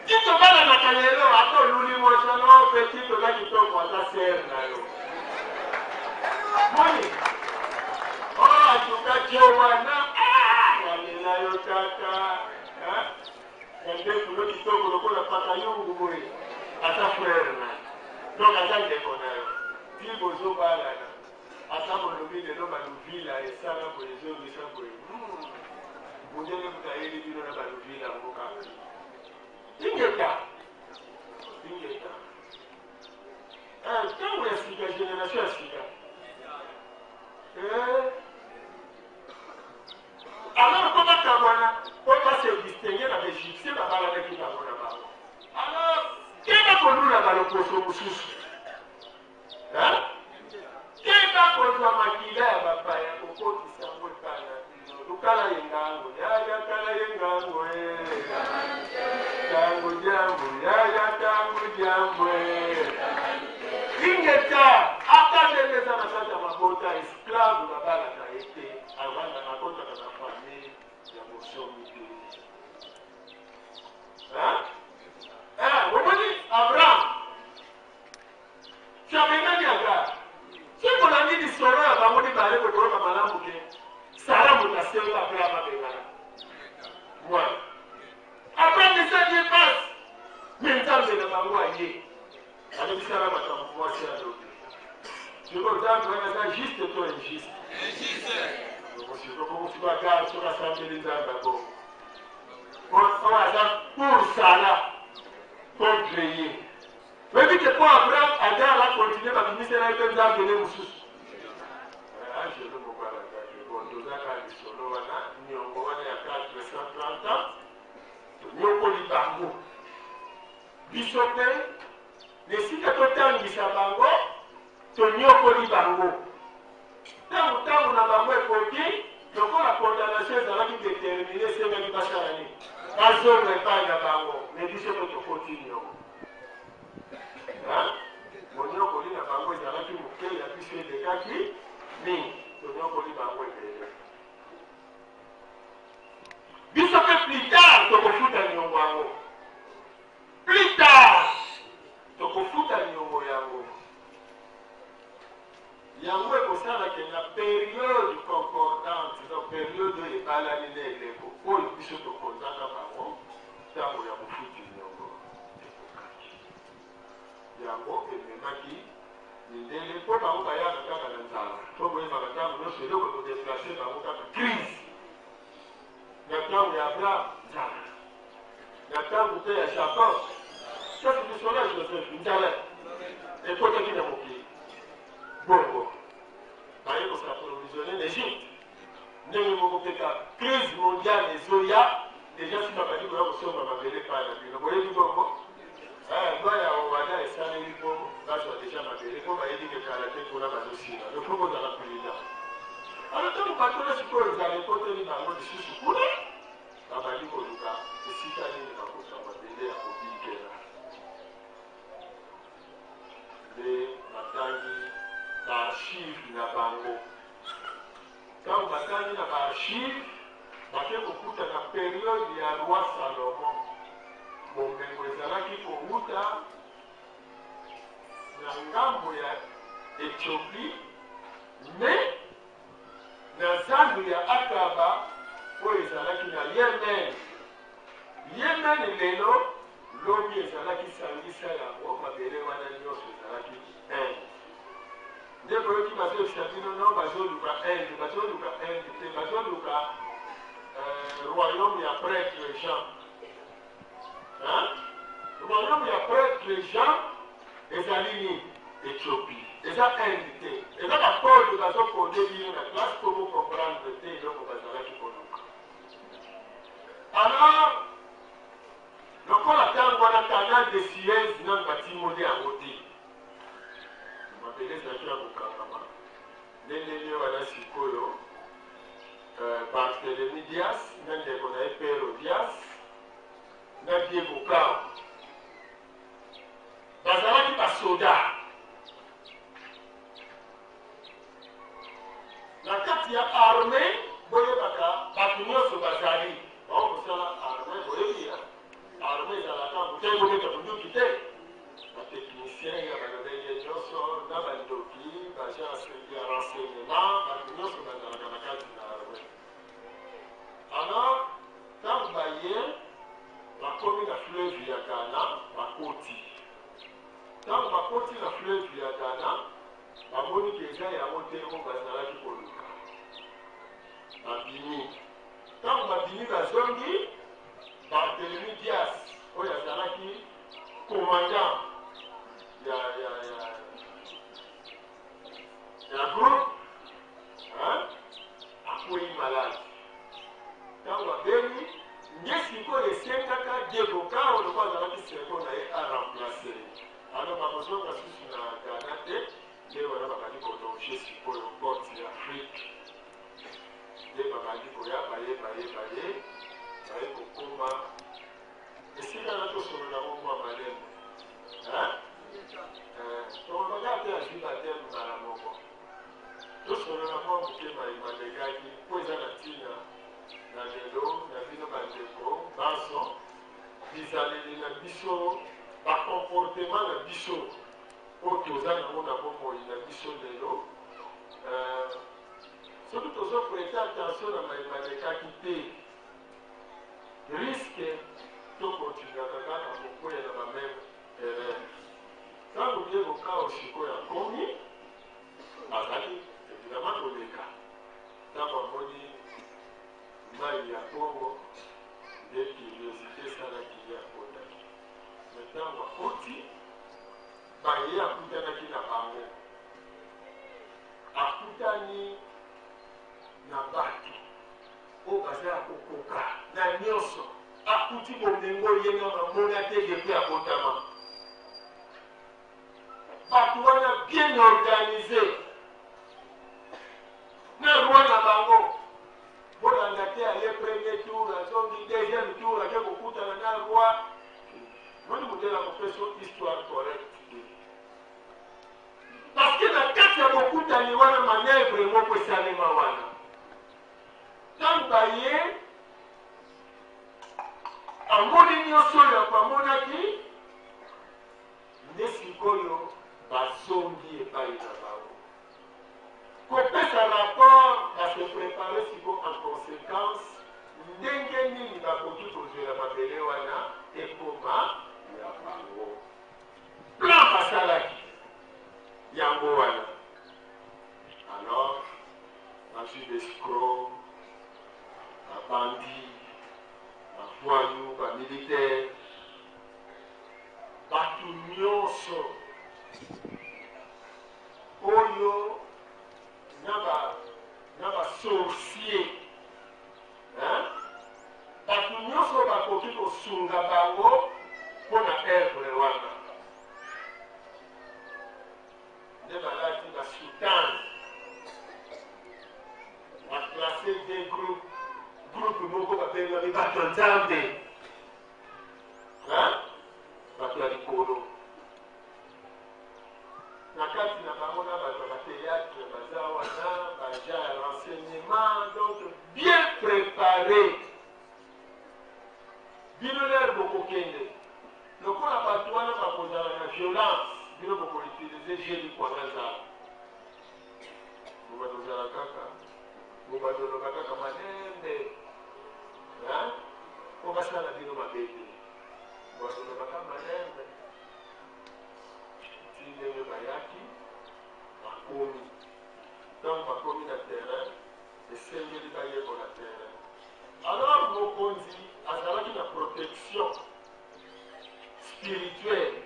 ti tobalanaka lelo, ata oluli mwasi wana o petit oza kitoko, aza sere na yo moni o oh, atuka jo wana nalela yo tata na ndefu yo kitoko lokola paka yungu boye, aza frere na yo, donc aza ndeko na yo ti bozobalana. Ata bolobi lelo ba luvila esala boye ezongisa boye humm mundele kutu ayeli bino na ba luvila yango kaka. Ingeta ingeta eh, tango ya sika, generation ya sika eh. Alors mpo bakabwana, mpo ba se distinguer na ba Egyptiens babalanaki bango na bango. Alors keba kolula baloposo mosusu. Hein? Keba kozwa makila ya bapaya kokotisa yango epai na bino. Lukala ye ngango, yaya tala ye ngango eh. Tango jambo, yaya tango jambo eh. Ingeta, ata ndenge eza na kati ya mabota, esclave babalaka ye te, avandaka akotaka na famille ya bosomi te. Hein? Eh, omoni Abraham Abengaki Agar. Soki bolandi lisolo ya bango mibale, bokoyoka malamu ke Sara moto asenga Abraham abengana mwana. Abraham esali ye mpasi, me Nzambe na bango aye alobi sala makambo mwasi alobi. Sikoyo Nzambe wana aza juste to injuste? Sikoyo bongo sikoyo Agar soki asambeli Nzambe abongo oyo aza pour Sara contre ye. Oyebi ke po Abraham, Agar a continuer babimisela ye pe nzambe ne mosusu. Eh, angelo moko alandaki. Bon, toza kaka lisolo wana, niongo wana ya 430 ans, tonyokoli bango. Biso pe, na esika totangisa bango, tonyokoli bango. Ntango ntango na bango ekoki, lokola condamnation ezalaki determine, esengaki basala nini? Bazonga epai na bango. Me biso mpe tokoti niongo. Monyokoli na bango ezalaki moke, ya biso elekaki mingi. Tonyokoli bango ebele. Biso mpe plus tard tokofuta niongo yango. Plus tard tokofuta niongo yango. Yango ekosala ke na periode concordante, donc periode oyo ebalani na eleko oyo biso tokonzaka bango, tango ya bofuti niongo ekokaki. Yango ememaki mindele mpo bango bayaka kaka na nzala. Mpo boyebaka tango nionso eloko eko deplacer bango kaka crise. Na tango ya Abraham, nzala. Na tango mpe ya Jacob, kasi lisolo ya Joseph, nzala ekotaki na mokili. Bongo baye ko s'approvisionner na Egypte. Ndenge moko mpe kaka crise mondiale ezoya deja, si babandi koya kosomba mabele epai na bino, boyebi bongo eh, loi ya Owada esaleli mpo bazwa deja mabele mpo bayebi ke kala te kuna bazosila, donc faut bozala prudent. Alors ntango bato wana sikoyo nzala ekoteli bango lisusu kuna, babandi koluka esika nini bakozwa mabele ya kobikela. archive, bake kokuta na periode ya roi Salomon, bomengo ezalaki kowuta na ngambo ya Ethiopie, mais na zandu ya Akaba oyo ezalaki na Yemen. Yemen lelo, lobi ezalaki sangisa yango, mabele wana nyonso ezalaki Inde. Nde boyoki bazoyebisa bino no bazoluka Inde, bazoluka Inde te, bazoluka euh, royaume ya prêtre Jean. Hein? Royaume ya prêtre Jean ezali nini? Ethiopie. Eza Inde te. Eza ba code bazo code bino na classe po bo comprendre te eloko bazalaki koluka. Alors lokola ntango wana canal de Suez nanu batimoli yango te, mabele ezalaki ya kokangama nde ndenge wana sikoyo euh, Barthelemy Dias na ndeko na ye Pero Dias na Diego Cao bazalaki basoda na kati ya arme. Boyebaka bato nyonso bazali bao kosala arme, boyebi ya arme ezalaka moto bobeta bunduki te, batechnicien ya balolenge nyonso na bandoki, baagent ya renseignement, bato nyonso bazalaka na kati na arme. Alors ntango baye bakomi na fleuve ya Ghana, bakoti. Ntango bakoti na fleuve ya Ghana, bamoni ke eza yango te oyo bazalaki koluka, babimi. Ntango babimi bazongi, Barthelemy Dias oyo azalaki commandant ya groupe, hein, akwei malade. Ntango abeli nde sikoyo esengaka Diego Cao lokola azalaki second na ye aremplace ye. Alors bakozonga susu na Ghana te, nde wana babandi kolonge sikoyo côte ya Afrique, nde babandi koya, baye baye baye baye kokoma esika na tosolola ngo mwa malembe. Tolobaka te azwi bateme mbala moko, tosolola mwa moke mayima lekaki mpo eza na ntina na lelo na bino bandeko banso, bizaleli na biso, bacomportement na biso oyo toza nango na bomoi na biso lelo. Soki tozoprete attention na mayima lekaki te, risque tokontinuaka kaka kokwea na bameme erreur. Ntango Diego Cao sikoyo akomi, azali évidemment koleka, ntango amoni mai ya Congo nde curiosité esalaki ye akotaki. Me ntango akoti, baye akutanaki na bango, akutani na bato oyo baza ya kokoka na nyonso, akuti bomengo ye na mamona te depuis abotama. Bato wana bien organisé na roi na bango, bolanda te, aye premier tour, azongi deuxième tour, ake kokutana na roi moni modele akopesa histoire correcte te, parce que na kati ya bokutani wana manœuvre moko esalema wana. Ntango baye amoni nyonso oyo amonaki, nde sikoyo bazongi epai na bango kopesa rapport, base prépare sikoyo en conséquence ndenge nini bakoki kozwela mabele wana ekoma ya bango. Plan basalaki yango wana. Alors bazwi baescroc, babandi, bavoyou, bamilitaire, bato nyonso oyo na basorcier, hein? Bato nyonso bakoki kosunga bango mpo na œuvre wana, nde balati basoutane, baclasse deux groupe. Groupe moko babengami bato ya Nzambe, hein? Bato ya likolo na kati na bango na bato ya bateatre baza wana, baagent ya renseignement, donc bien. Prepare bino lere bokokende lokola bato wana bakozala na violence, bino boko utiliser jeu likwanga nzala. Bobanda ozala kaka, bobanda oloba kaka malembe, hein? Po basala bino mabe te. Bobanda oloba kaka malembe. Ti ndenge bayaki, bakomi. Ntango bakomi na terrain, esengeli bayekola terrain. Alors mokonzi azalaki na protection spirituelle.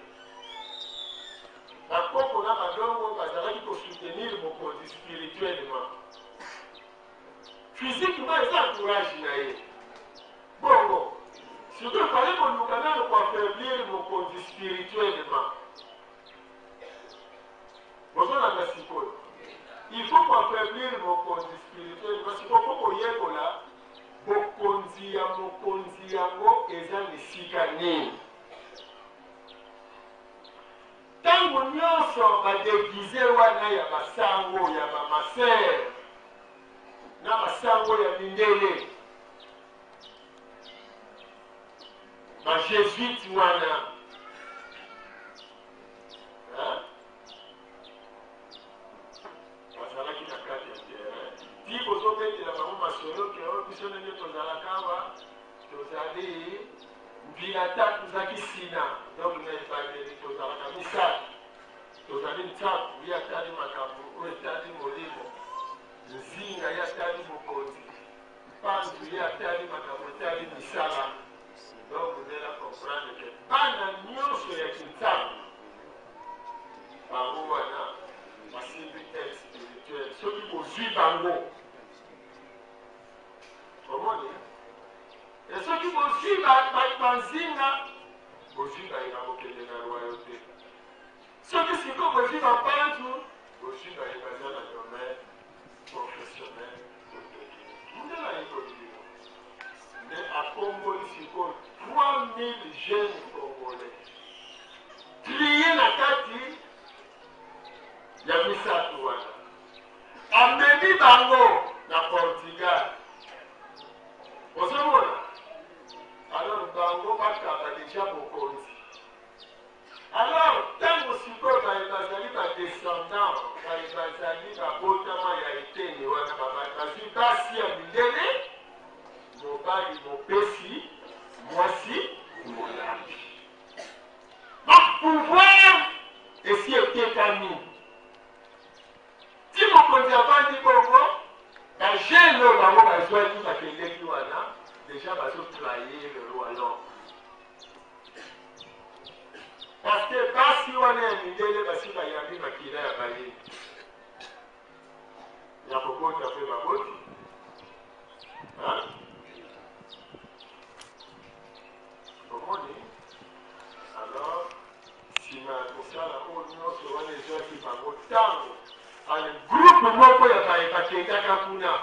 Bakoko na badongo bazalaki ko soutenir mokonzi spirituellement. Physiquement eza entourage na ye. Bongo sikoyo fallait koluka nano ko affaiblir mokonzi spirituellement. Bozolanda sikoyo? Il faut ko affaiblir mokonzi spirituellement. Sikoyo faut koyekola bokonzi ya mokonzi yango eza na esika nini. Tango nionso ba deguise wana ya ba sango ya ba maseur na ba sango ya mindele ba jesuite wana hein? Bazalaki na kati ya terrain ti bozobetela bango masolo ke oyo biso ndenge tozalaka awa tozali mbila tatu zaki sina donc na ebandeli tozalaka misato tozali nsaku ye atali makambo oyo etali molimo nzinga ye atali mokonzi mpanzu ye atali makambo etali misala. Donc vous allez comprendre que bana nyonso ya kinsaku bango wana basimbi aide spirituelle soki bozwi bango omoni e soki bozwi banzinga bozwi baye bakokende na royauté soki sikoyo bozwi bapanzu bozwi baye baza na domaine professionnel to technique. Mundele ayekoli bino nde akomboli sikoyo 3000 jeunes congolais trie na kati ya misato wana amemi bango na Portugal. Ozomona alors bango bakaba deja bokonzi. Alors, tango sikoyo baye bazali ba descendants, baye bazali babotama ya eteni wana, bazwi basi ya mindele, mobali mopesi, mwasi molambi. Donc pouvoir esi etekami. Ti mokonzi avandi bongo, ba jeunes oyo bango bazwaki bakendeki wana, dejà bazo trahir royaume. Parce que basi wana ya mindele basi bayambi makila ya bayini ya kobota mpe baboti. Omoni alors nsima ya kosala oyo nyonso wana ezwaki bango ntango ale groupe moko ya baye bakendaka kuna.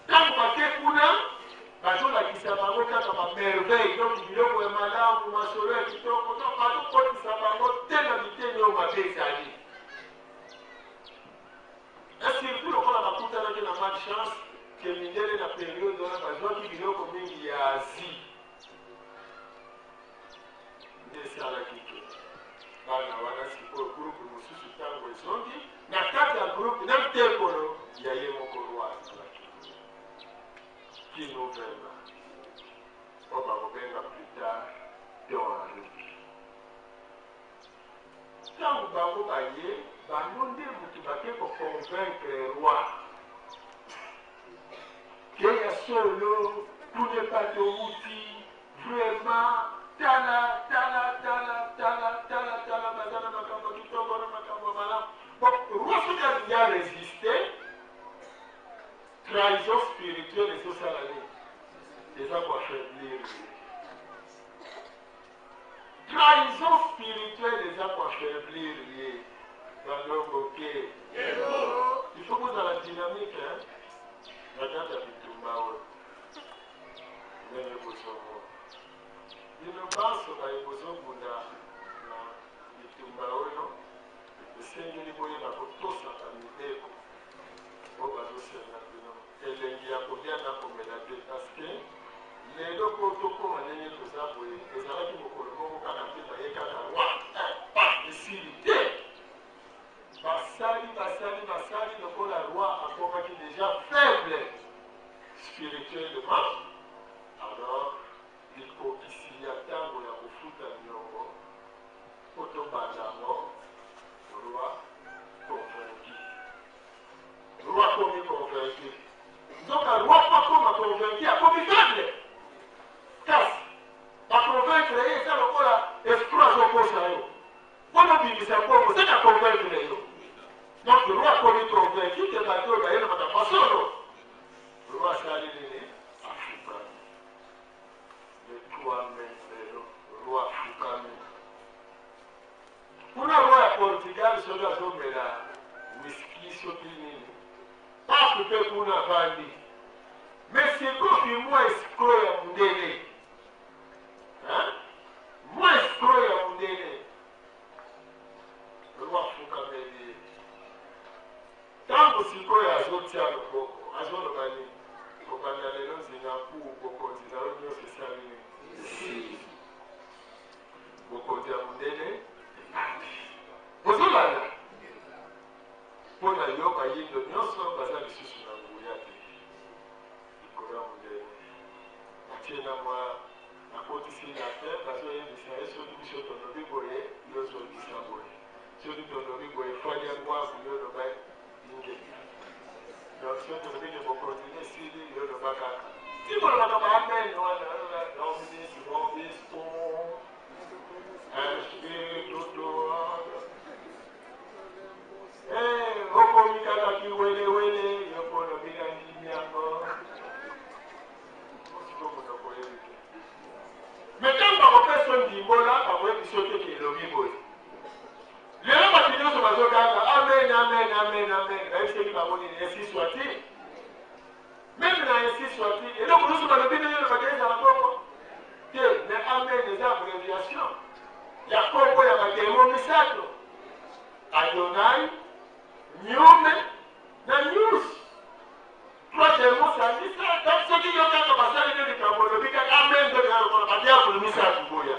Tango bake kuna, bazolakisa bango kaka ba merveille, donc biloko ya malamu, masolo ya kitoko, donc bazokotisa bango te na biteni oyo mabe ezali. Et surtout lokola bakutanaki na malchance ke mindele na periode wana bazwaki biloko mingi ya Asie, nde esalaki ke bana wana sikoyo groupe mosusu ntango ezongi na kati ya groupe na ntekolo ya ye moko roi azalaki kino vema oyo bakobenga plus tard Don Henrique. Ntango bango baye, bango nde moto bake ko convaincre roi ke ya solo kuna epa towuti vraiment tala tala tala tala tala tala baza na makambo ya kitoko na makambo ya malamu. Bon, roi soki alingi a resister, trahison spirituelle ezosala nini? Eza ko affaiblir ye. Trahison spirituelle eza ko affaiblir ye. Bandongo ke. Il faut bozala dynamique hein. Na kati ya bitumba oyo. Ndenge bozomona. Bino banso baye bozobunda na bitumba oyo esengeli boyeba kotosaka mibeko oyo bazosenga bino. Elengi ya kolia na komela te parce que. Spirituellement, alors likokisi ya tango ya kofuta niongo mpo tobanda yango, roi convaincu. Roi akomi convaincu. Nzoka roi mpo akoma convaincu akomi faible. Kasi ba convaincre ye eza lokola escroc azokosa yo mpo nobimisa mbongo seke a convaincre yo. Donc roi akomi convaincu ke bato oyo baye na makambo ya solo. Roi asali nini? Afukami. Le 3 mai lelo roi afukami. Kuna roi ya Portugal soki azomela whisky soki nini, pape mpe kuna avandi. Mais sikoyo mwa escroc ya mundele, hein? Mwa escroc ya mundele, roi afukameli ye. Tango sikoyo azotia loboko, azoloba nini? Kobanda lelo Nzinga Nkuwu bokonzi na yo nionso esali nini? Esili. Bokonzi ya mundele ebandi. Ozolanda? Mpo na yo bayindo nionso baza lisusu na nguya te likolo ya mundele. Batie na mwa bakotisi latin, bazoyebisa ye soki biso tolobi boye, yo zongisa boye. Soki tolobi boye fanya ngwaku yo loba ingeta. Donc soki tolobi ke bokonzi ne esili yo loba kaka. Ti bolobaka ba amen wana Dominis vobiscum espiritu Eh, okomi kaka kiwelewele yo mpo olobi na ndimi yango. Sikoyo monoko oyebi te. Mais ntango bakopesa yo ndimbola, bakoyebisa yo te ke elobi boye. Lelo bato nyonso bazoganga amen, amen, amen, amen. Bayebisaki bango nini? Ainsi soit-il. Meme na ainsi soit-il, eloko nyonso balobi ndenge elobaka ezala bongo te. Mais amen eza abréviation ya kombo ya bademo misato, Adonai, Nyume na News. Trois demons sangisa. Donc soki yo kaka basali nde likambo olobi kaka amen, nde lokola badiabulu misato boya.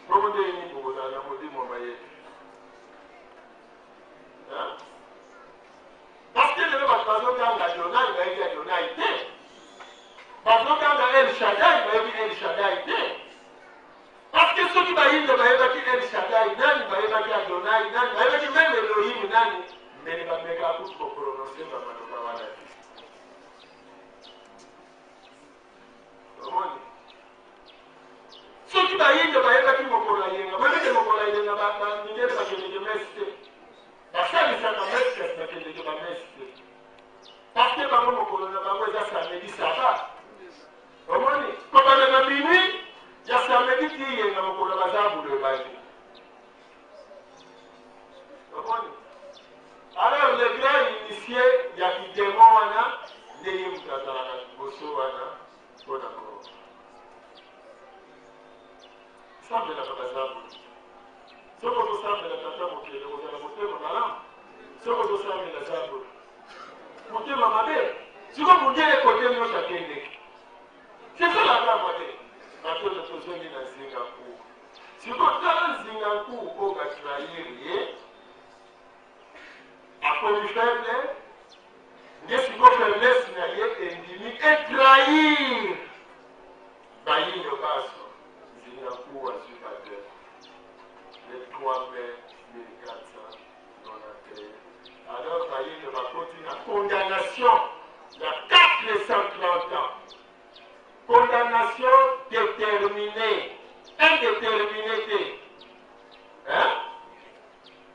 Bongo ndenge nini bokozala na molimo ya mayele? Hein? Parce que lelo bato bazoganga Adonai, bayebi Adonai te. Bazoganga El Shaddai, bayebi El Shaddai te. Parce que soki bayindo bayebaki El Shaddai nani, bayebaki Adonai nani, bayebaki meme Elohim nani, mbele bamekaka kutu koprononce bamaloba wana te. Omoni? Soki bayindo bayebaki mokolo ya yenga, boyebi te mokolo ya yenga mindele bakendeke messe te. Basalisaka messe kasi bakendeke ba messe te. Parce que bango mokolo na bango eza samedi sabbat. Omoni? Kobanda na minuit ya samedi ti yenga mokolo baza bulo ebandi. Omoni? Alors le grand initié ya kidemo wana nde ye moto azalaka liboso wana mpo na ko sambelaka bazabulu. Soki ozosambela tata mokeli okozala motema malamu, soki ozosambela zabulu motema mabe. Sikoyo mondele kote nyonso akendeki, c'est ça la drama te. Bato oyo tozongi na nzinga nkuku. Sikoyo tala nzinga nkuku oyo batrahir ye, akomi faible. Nde sikoyo faiblesse na ye endimi etrahir bayindo baso. Nzinga nkuku azwi bapteme le 3 mai 1491. Alors bayindo bakoti na condamnation ya 430 ans, condamnation déterminée, indéterminée te, hein?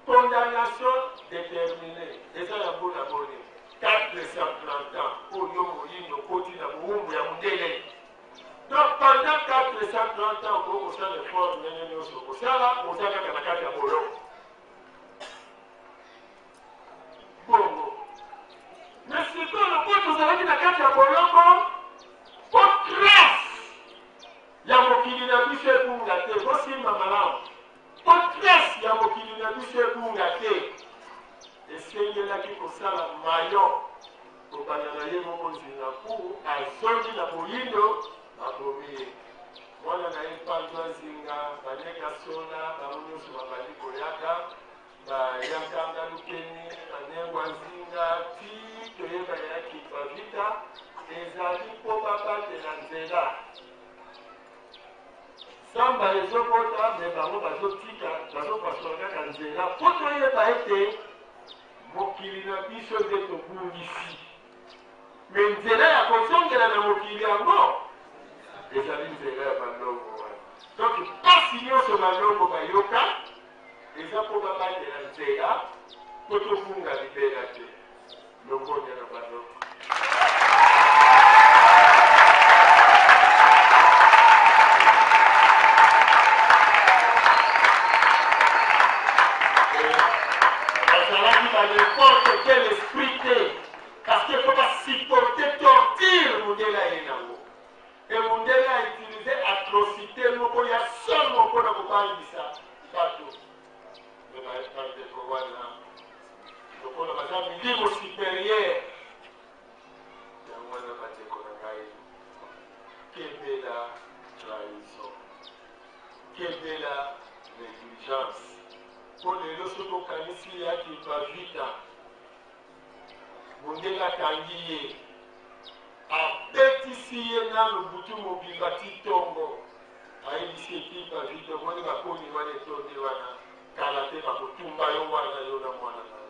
Condamnation déterminée eza ya mbula boni? 430 ans oyo moyindo okoti na bowumbu ya mondele. Donc pendant 430 ans okoki kosala effort ndenge nyonso okosala, oza kaka na kati ya boloko bongo. Mais sikoyo lokola tozalaki na kati ya boloko, po trace ya mokili na biso ebunga te, bosimba malamu, po trace ya mokili na biso ebunga te, esengelaki kosala maillon. Kobanda na ye moko Nzinga Nkuwu azongi na boyindo, babomi ye. Mwana na ye Mpanzu Nzinga, Baneka Sola, bango nyonso babandi koyaka, ba ya Nkanga Lukeni, ba Nengwa Nzinga, tii toyeba ya. Zamba ezobota me bango bazotika, bazopasola kaka nzela mpo toyeba ete mokili na biso nde tobungisi. Me nzela ya kozongela na mokili yango ezali nzela ya balongo wana. Donc mpasi nyonso balongo bayoka eza mpo babatela nzela mpo tobunga libela te. Longonya na balongo. Bazalaki ba n'importe quel esprit te, parce que faut ba supporter torture mundele aye nango. Et mundele a utiliser atrocité moko ya somo mpo na kobangisa bato. Me bandeko wana lokola baza milimo superieur, yango wana bandeko na ngai, kebela trahison, kebela negligence, mpo lelo soki okanisi ya Kimpa Vita, mondele akangi ye, abetisi ye nanu butu mobimba ti ntongo, ayebisi ye Kimpa Vita, omoni bakoni wana etondi wana, kala te bakotumba yo wana, yo na mwana na yo.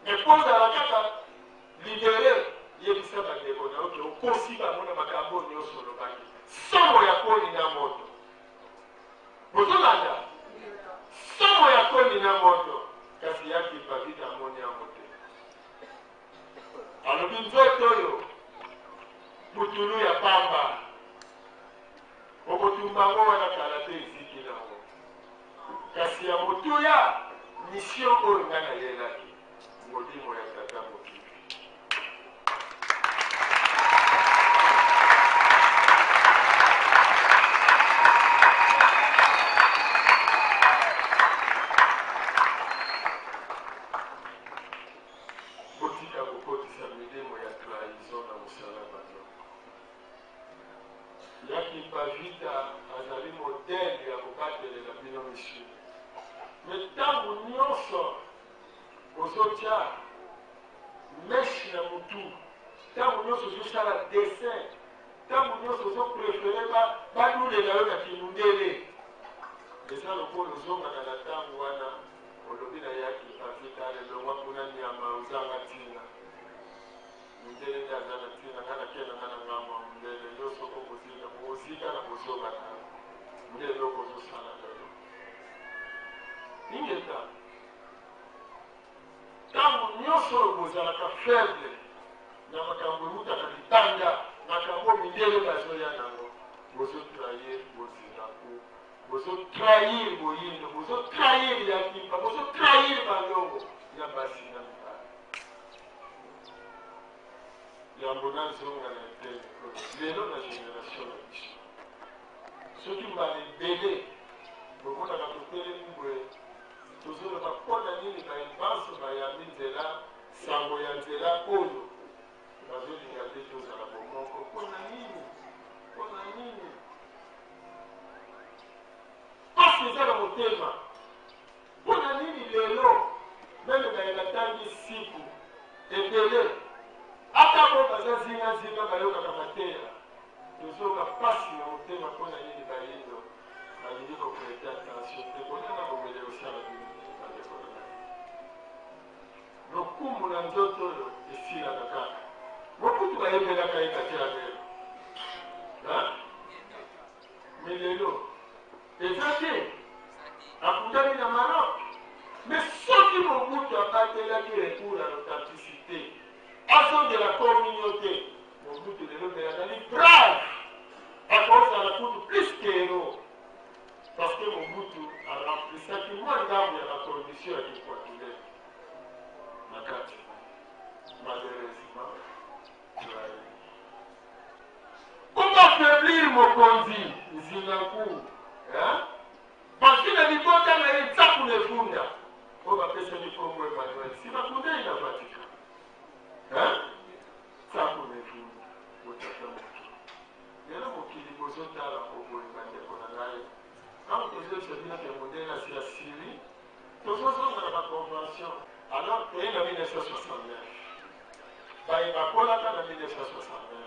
Me mpo ozala kaka libere, yebisa bandeko na yo ke okosi bango na makambo nyonso olobaki. Somo ya koni na moto, bozolanda somo ya koni na moto. Kasi ya Kimpa Vita amoni yango te, alobi nzoto oyo putulu ya pamba, okotumba yango wana kala te, eziki nango. Kasi ya motuya, mission oyo ngai nayelaki, molimo ya tata mokili. Botika kokotisa milimo ya trahison na mosala balongo. Ya Kimpa Vita azali modèle ya kobatelela bino misuni. Me ntango nyonso ozotia mèche na mutu, ntango nyonso ozosala dessin, ntango nyonso ozoprefere balulela yo na kimundele, eza lokola ozongaka na ntango wana olobi na ya Kimpa Vita, lelongwa kuna nyama ozanga ntina. Mundele nde aza na ntina, nga nakei na nga na ngambo ya mundele. Yo soko okozika, okozika na bozoba na yo, nde eloko ozosala lelo. Ingeta. Ntango nyonso oyo bozalaka faible na makambo eutaka libanda, makambo oyo mindele bazoya nango, bozotrahir bozingaku, bozotrahir boyindo, bozotrahir ya Kimpa, bozotrahir balongo na basi na mibali. Yambo nazonga na eteni oyo lelo na generation na biso, soki mbala ebele bomonaka totelemi boye, tozoloba mpo na nini baimpanse bayambi nzela, sango ya nzela oyo bazolinga te tozala bomoko. Mpo na nini? Mpo na nini? Pasi eza na motema. Mpo na nini lelo meme baye batangi siku ebele, ata bo baza zingazinga bayokaka mateya, tozoyoka pasi na motema? Mpo na nini bayindo balingi koprete attention te? Bonana bomele kosala bino, bandeko na ngai. Lokumu na nzoto oyo esilaka kaka. Mobutu bayembelaka ye katia lelo, me lelo eza te, akundami na Maroc. Me soki Mobutu abatelaki recours à l'authenticité, azongela communauté, Mobutu lelo mbele azali brave, akozala kutu plus que héros, parce que Mobutu aremplisaki mwa ndambo ya bacondition ya kikwatule na kati. Malheureusement, comment affaiblir mokonzi Nzingaku, bazwi na libota na ye nsaku na efunda oyo bapesaki nkombo Emmanuel, si bakundei na Vatican, nsaku na efunda botata mokili. Lelo mokili bozotala oboye, bandeko na ngai, ntango tozoyebisa bino ke mondele asi asili, tozozonga na baconvention. Alors toye na 1969, baye bakolaka na 1969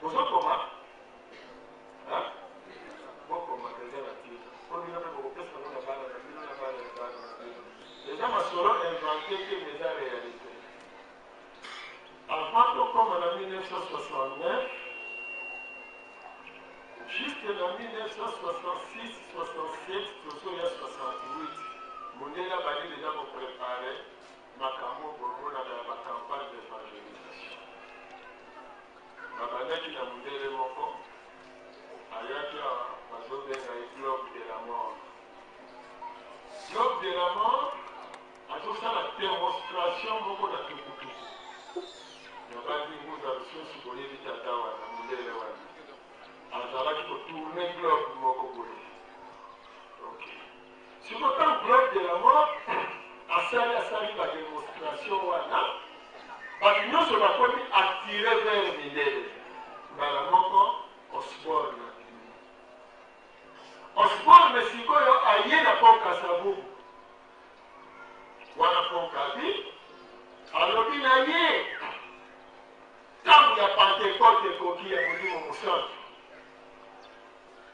bozokoma. Avant tokoma na 1969, juste na 1966, 67, tozoya 68, mondele abandi deja ko preparer makambo bomonaka ya ba campagne d'evangelisation. Babandaki na mondele moko ayaki awa, bazobenga ye Globe de la mort. Globe de la mort azosala demonstration moko na tukutuku. Nabandi nguza lisusu boyebi tata wana mondele wana azalaki kotourne globe moko boye. Ok, sikoyo ntango Globe de la mort asali asali bademonstration wana, bato nyonso bakomi attire vers mindele. Mbala moko Osborne abimi. Osborne sikoyo aye na Pont Kasavubu wana. Pont Kabi alobi na ye, ntango ya Pentecote ekoki ya Molimo Mosantu,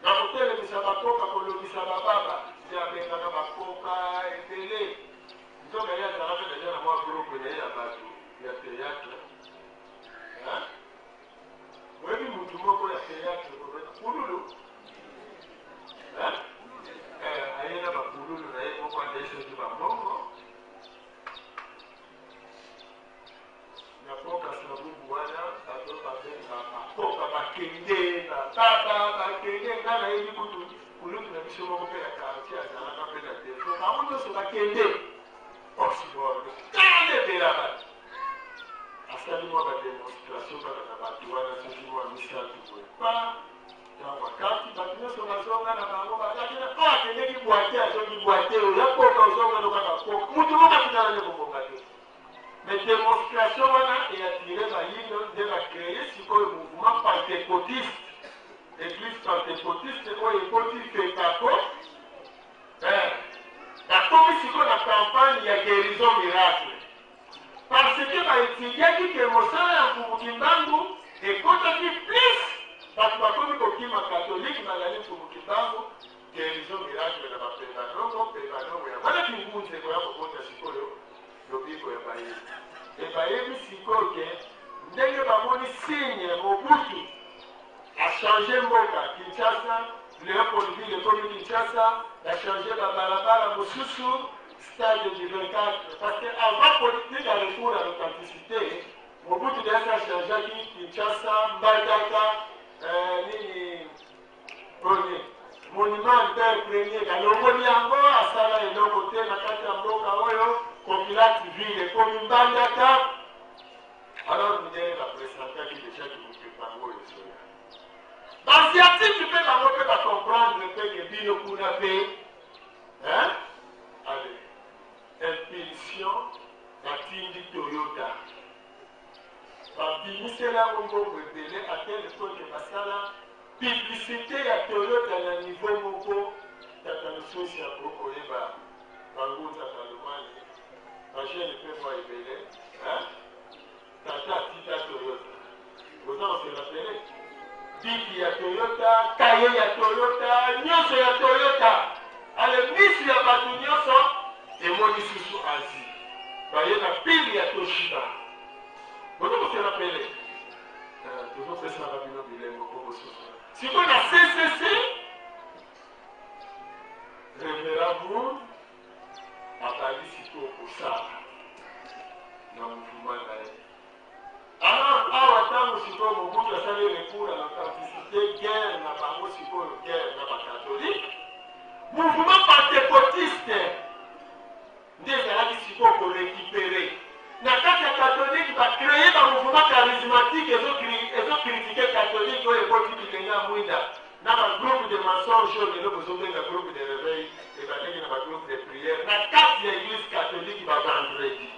na kotelemisa bakoka, kolobisa bababa. Nde abengaka bakoka ebele. Nzoka ye azalaka deja na mwa groupe na ye ya bato ya théâtre. Oyebi mutu moko ya théâtre, Pululu, aye na bapululu na ye moko, alei soki bambongo na mpoka Sabubu wana. Bato babenga bakoka, bakende, bababa bakende. Nga nayebi kutu kulutu na biso moko mpe ya quartier azalaka mpe na defo. Bango nyonso bakende. Osborne kanda ebela bato, asali mwa bademonstration kaka na bato wana, soki mwa misato boye pa. Ntango akati, bato nyonso bazonga na bango. Bazalaki na oyo akendeki bwate, azongi bwate. Oyo ya koka, ozonga no kaka koka. Mutu moko atikala nde kobonga te. Mais démonstration wana eatire bayindo, nde bacreye sikoyo mouvement pentecôtiste, église pentecôtiste oyo ekoti Fekako. Bakomi sikoyo na campagne ya guérison miracle, parce que baetudiaki ke mosala ya Mfumu Kimbangu ekotaki plus, bato bakomi kokima catholique, balali Mfumu Kimbangu, guérison miracle na bapembanongo pembanongo. Yango wana kingunza ekoya kobota sikoyo lobiko ya bayebi. E bayebi sikoyo ke ndenge bamoni signe Mobutu achange mboka Kinshasa, Léopoldville ekomi Kinshasa, bachange babalabala mosusu, stade du 24, parce que avant politique ya recours à l'authenticité, Mobutu deja achangeaki Kinshasa, Mbandaka, nini, premier monument Albert Premier balongoli yango, asala eloko te na kati ya mboka oyo. Coquilhat Ville ekomi Mbandaka. Alors mindele bapresentaki déjà kimupepango oyo ezoya. Baasiatique mpe bango mpe bacomprendre mpe ke bino kuna mpe, hein? Allez, impulsion, batindi Toyota, babimisela yango mbongo ebele, à tel point ke basala publicité ya Toyota na niveau moko. Tata Lusosi akoki koyeba bangunza Kalumani, bajeune mpe mwa ebele, hein? Tata atika Toyota, oza kose rappeler, biki ya Toyota, kaye ya Toyota, nyonso ya Toyota. Ale misu ya bato nyonso emoni susu Asie, baye na pile ya Toshiba. Boza kose rappeler, tozopesaka bino bilembo mpo bosusu. Sikoyo na CCC, révérend Moon abandi sikoyo kosala na mouvement na ye. Alors awa ntango sikoyo Mobutu asali recours à l'authenticité, guerre na bango sikoyo, guerre na bacatholique, mouvement pentecôtiste nde ezalaki sikoyo korécupérer na kati ya catholique. Bacreye bamouvement charismatique ezocritique catholique, oyo ekoti bilenge ya mwinda na bagroupe de mensonge oyo lelo bozobenga groupe de réveil. Ebandeki na bagroupe de prière na kati ya église catholique. Bavendredi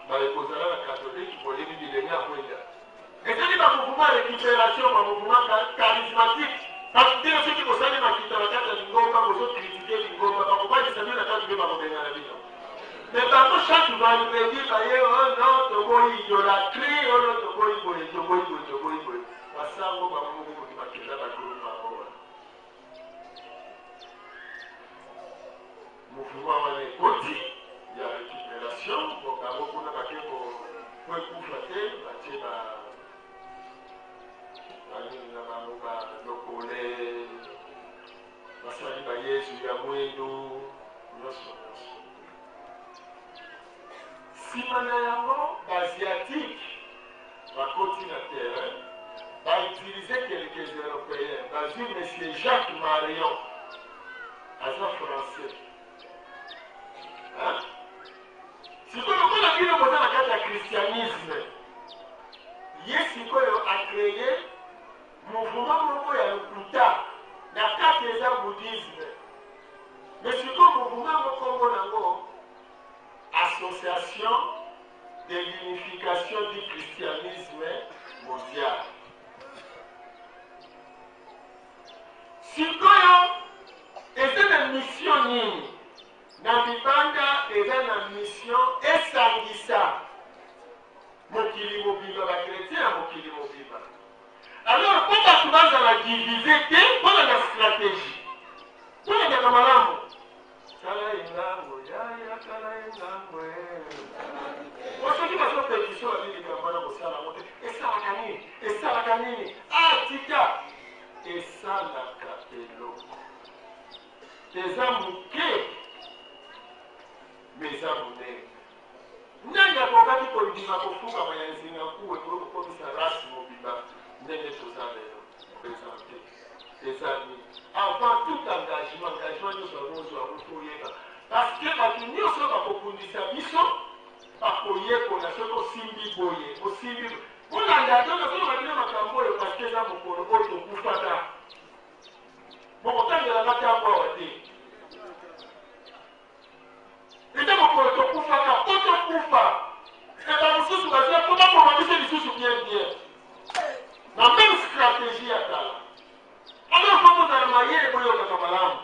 baekozala na catholique, boyebi bilenge ya mwinda, ezali bamouvement récupération, bamouvement charismatique. Ndenge soki bosali makita na kati ya lingomba, bozocritique lingomba, bakobangisa bino na kati mpe bakobengana bino. Mais bango chaque vendredi baye: "Oh non, toboyi idolâtrie, oh non, toboyi boye, toboyi boye, toboyi boye." Basango bango moko koki bakenda bagroupe bango wana. Mouvement wana ekoti ya récupération. Bon, bango kuna bake ko Po ekufa te, batie ba banini na bango ba lokole, basali ba Yezu ya mwindu, nyonso nyonso. Sima na yango, ba Asiatiques bakoti na terrain, ba utiliser quelques Europeens, bazui monsieur Jacques Marion, aza français. Hein? Sikoyo lokola bino boza na kati ya christianisme, ye sikoyo a cree mouvement moko ya lokuta na kati eza bouddhisme. Mais sikoyo mouvement yango kombo nango Association de l'unification du christianisme mondial. Sikoyo eza na mission nini? Na libanda eza na mission esangisa mokili mobimba, ba chretiens ya mokili mobimba. Alors mpo bato bazala divise te, bolanda strategie, bolandaka malamu. Tala engambo yaya, tala engambo eh. Po soki bazopekisa babi likambo wana kosala yango te, esalaka nini? Esalaka nini? Ah, tika esalaka eloko. Eza moke mais eza monene. Nani akokaki kondima kofukama ya Nzinga Nkuwu ekoki kokomisa race mobimba ndenge toza lelo? Presente eza nini? Avant tout engagement, engagement nyonso yango ozwa yango faut oyeba parce que bato nyonso oyo bakobundisa biso bakoyekola soki osimbi boye osimbi bolanda to nazoloba bino makambo oyo parce que eza mokolo oyo tokufaka Bokotangela nga tango awa te. Eza mokolo tokufaka po tokufa. E ba mosusu baza po baboma biso lisusu bien bien. Na meme strategie ya kala. Alors faut bozala mayele boyokaka malamu.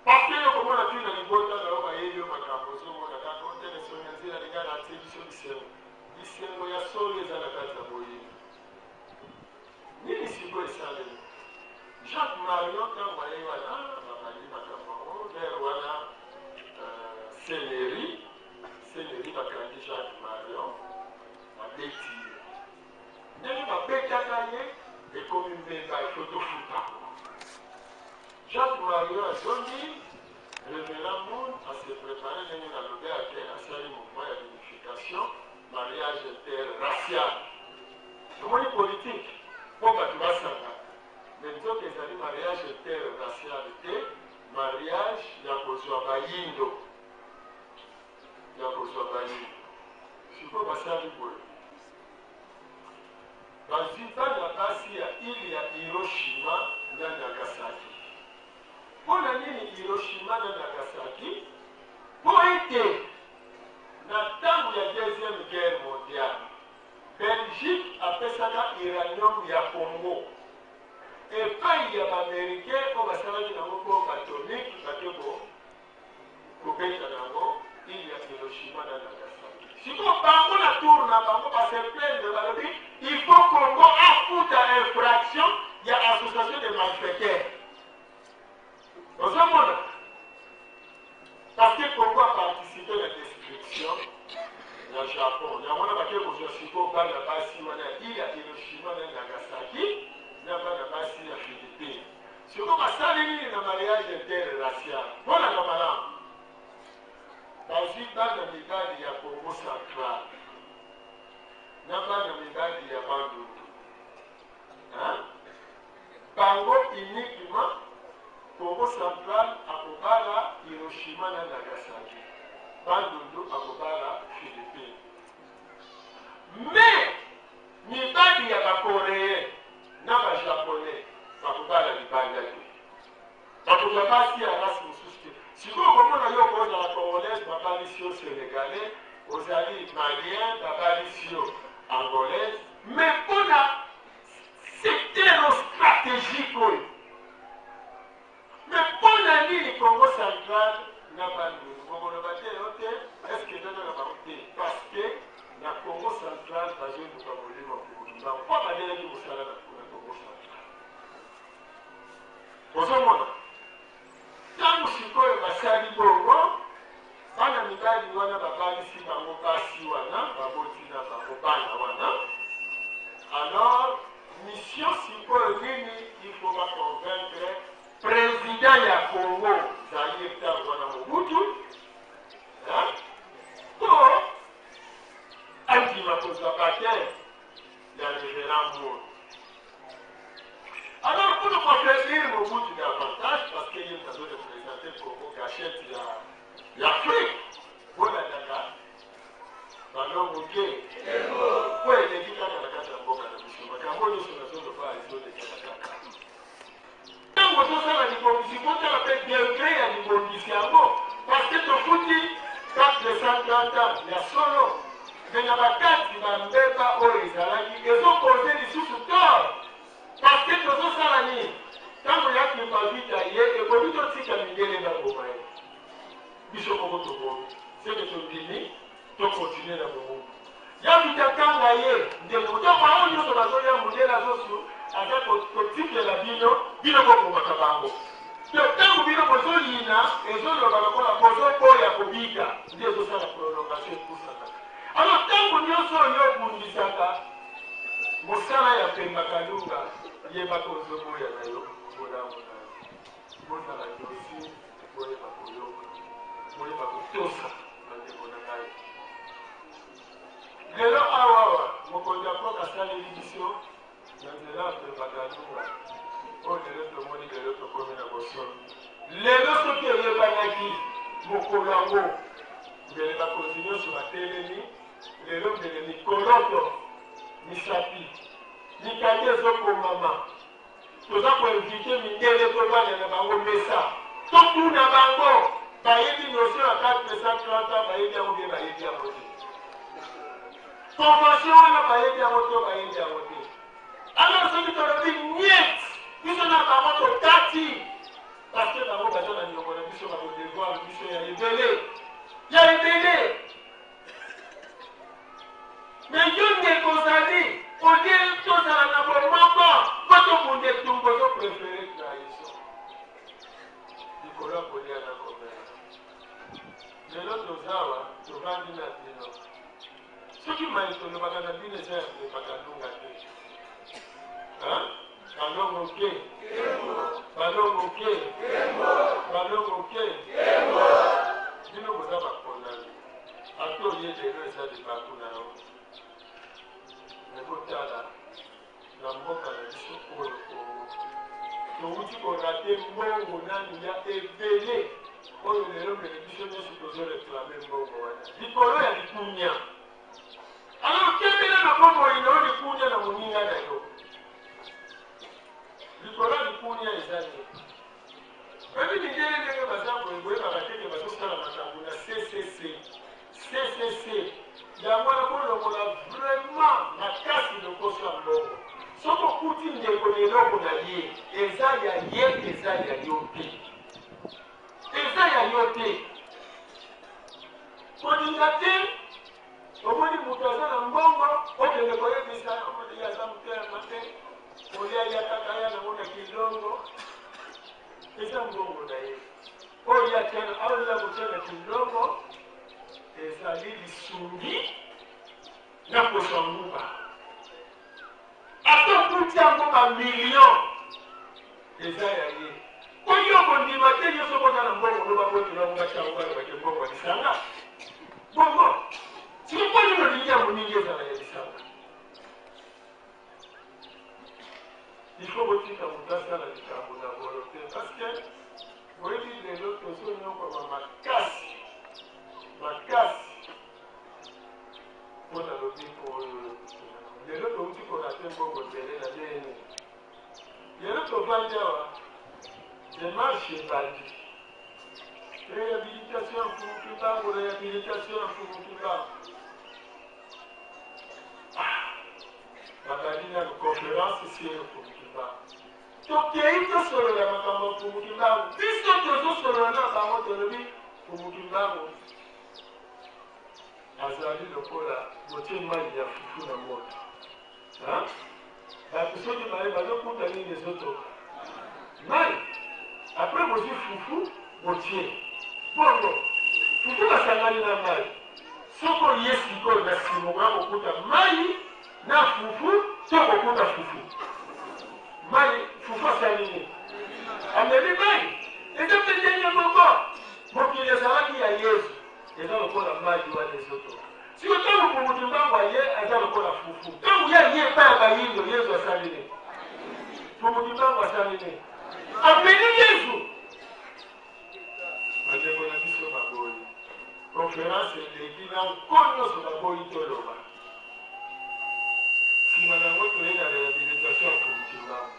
Parce que yo komona tu na libota na yo bayebi yo makambo ozomona kaka otele songi ya nzela lingala atie biso bisengo. Bisengo ya solo eza na kati ya boyebi. Nini sikoyo esalemi? Jacques Marion ntango aye wana babandi makambo yango lere wana Celeri Celeri bakangi Jacques Marion babeti ye ndenge babetaka ye ekomi mbeba ifo tofuta Jacques Marion azongi Reverend Moon ase prepare ndenge nalobi ake asali mouvement ya unification mariage interracial Omoni politique po batu basangana mais nzoka ezali mariage inter racial te mariage ya kozua bayindo ya kozua bayindo sikoyo basali boye bazui bana basi ya ile ya Hiroshima na Nagasaki pona nini Hiroshima na Nagasaki po ete na tango ya deuxième guerre mondiale Belgique apesaka uranium ya Congo epayi ya ba americains oyo basalaki nango bombe atomique bake ko kobeta nango ile ya Hiroshima na Nagasaki. Sikoyo bango na tour na bango ba se plaindre balobi il faut Congo afuta infraction ya association de malfaiteurs. Ozomona? Parce que Congo a participe na destruction ya Japon. Yango wana bake kozwa sikoyo bana basi wana ya ile ya Hiroshima na Nagasaki na bana basi ya Philippines. Sikoyo basali nini na mariage interracial? Bolanda malamu. Bazwi bana mibali ya Congo central na bana mibali ya Bandundu. Hein? Bango uniquement Congo central akobala Hiroshima na Nagasaki, Bandundu akobala Philippines. Mais mibali ya ba Coreens na ba Japonais bakobala libanda te. Bakozwa basi ya race mosusu te. Sikoyo okomona yo okozala Congolaise babalisi yo Senegalais, ozali Malien babalisi yo Angolaise, mais mpona Secteur strategique oyo. Mais pona nini Congo central na Bandundu bokoloba te yo te est ce que eza kaka bango te parce que na Congo central bazoluka molimo ya Mfumu Kimbangu po abandelaki mosala na kuna Congo central. Ozomona ntango sikoyo basali bongo bana mibali wana babali. Babalisi bango basi wana, baboti na bango bana wana. Alors mission sikoyo nini? Il faut ba convaincre president ya Congo Zaïre tango wana Mobutu, hein, po andima kozwa bapteme ya reverend Moore. Alors pour kofaiblir Mobutu davantage, parce que ye moto azo representer Congo, gachette ya y'Afrique, bolandaka balongo ke po eleki kaka na kati ya mboka na biso, makambo nyonso nazoloba ezolekaka kaka. Ntango tozosala libongisi, botala mpe degre ya libongisi yango, parce que tofuti 430 ans ya solo, mais na bakati bambeba oyo ezalaki ezokoze lisusu tort, parce que tozosala nini? Ntango ya Kimpa-Vita ye ekoki totika mindele baboma ye, biso moko tobomi, seke tondimi tokontinue na bowumbu. Ya Vita kanga ye ndenge moto bango nyonso bazoya, mondele azosu aza kotikela bino, bino bobomaka bango. To ntango bino bozoyina, ezoloba lokola bozoboya kobika, nde ezosala prolongation epusaka. Alors ntango nyonso oyo obundisaka mosala ya Pemba Kalunga, yebaka ozoboya na yo bolamu na yo. Bozala docile, boyeba koyoka, boyeba kotosa bandeko na ngai. Lelo awawa mokonzi ya mboka asaleli biso na nzela ya Pemba Kalunga oyo lelo tomoni, lelo tokomi na bonsomi. Lelo soki eyebanaki mokolo yango, mbele bakonzi nyonso batelemi lelo, mbele mikoloto, misapi, mikanda ezokomama. Toza ko invite mindele tovanda na bango mesa totuna bango bayebi notion ya 430 ans, bayebi yango bien, bayebi yango te. Convention wana bayebi yango to bayebi yango te. Alors soki tolobi niet, biso na bango tokati, parce que bango baza na niongo na biso, bako devoir biso ya ebele ya ebele. Mais yo ndeko ozali olie tozala na bomoko mpo tobunda etumba, ozo prefere trahison likolo ya kolia na komela. Lelo tozawa tovandi na bino, soki mai tolobaka na bino eza ya Pemba Kalunga te. Balongo ke, balongo ke, balongo ke, bino boza baponami. Ata oye lelo eza libaku na yo. Mais botala na mboka na biso oyo Congo, towuti ko rater mbongo nanu ya ebele oyo lelo mbele biso nionso tozo reclamer mbongo wana likolo ya likunia. Alors kebela na bomoi na yo, likunia na moninga na yo likolo ya likunia eza nini? Oyebi mindele ndenge baza boye, boyebaka te ke bazosala makambo na ccc ccc. Yango wana bolongola vraiment makasi lokoso ya mbongo. Soki okuti ndeko na eloko na ye, eza ya ye, eza ya yo te, eza ya yo te. Kolinga te omoni moto aza na mbongo, okende koyebisa omoni ye aza motema mabe, olia ya kaka ya nango na kilongo, eza mbongo na ye oyo ye atia aolia kotia na kilongo, ezali lisungi na kozwa nguba. Ata okuti yango ba million, eza ya ye. Po yo kondima te, yo soki oza na mbongo loba botola yango, batia yango, balobake mbongo ya lisanga. Bongo sikoyo mpo nini olingi ya moningi ezala ya lisanga? Il faut botika moto asala likambo na volonte, parce que boyebi lelo tozonyokwama makasi makasi mpo na lobiko oyo. Lelo touti korate mbongo ebele na ndenge nini? Lelo tovandi awa, demarche ebandi, réhabilitation ya Mfumu Kimbangu, réhabilitation ya Mfumu Kimbangu. Babandi nanu conférence sur Mfumu Kimbangu. Tokei tosolola makambo ya Mfumu Kimbangu, biso tozosolola na bango, tolobi Mfumu Kimbangu azali lokola botie mai ya fufu na moto. Bato soki baye bazokuta nini ezotoka mai, après bozwi fufu botie bongo, fufu basangani na mai. sikoyo na nsima okoya kokuta mai na fufu to okokuta fufu mai? Fufu asali nini? Amemi mai. Eza mpe ndenge moko, mokili ezalaki ya Yezu, eza lokola mai wana ezotoka. Sikoyo ntango Mfumu Kimbangu aye, aza lokola fufu. Ntango ye aye epai ya bayindo, Yezu asali nini? Mfumu Kimbangu asali nini? Ameli Yezu. Bandeko na biso baboyi. Conference eleki na nko nyonso, baboyi toloba. Nsima na yango toye na rehabilitation ya Mfumu Kimbangu.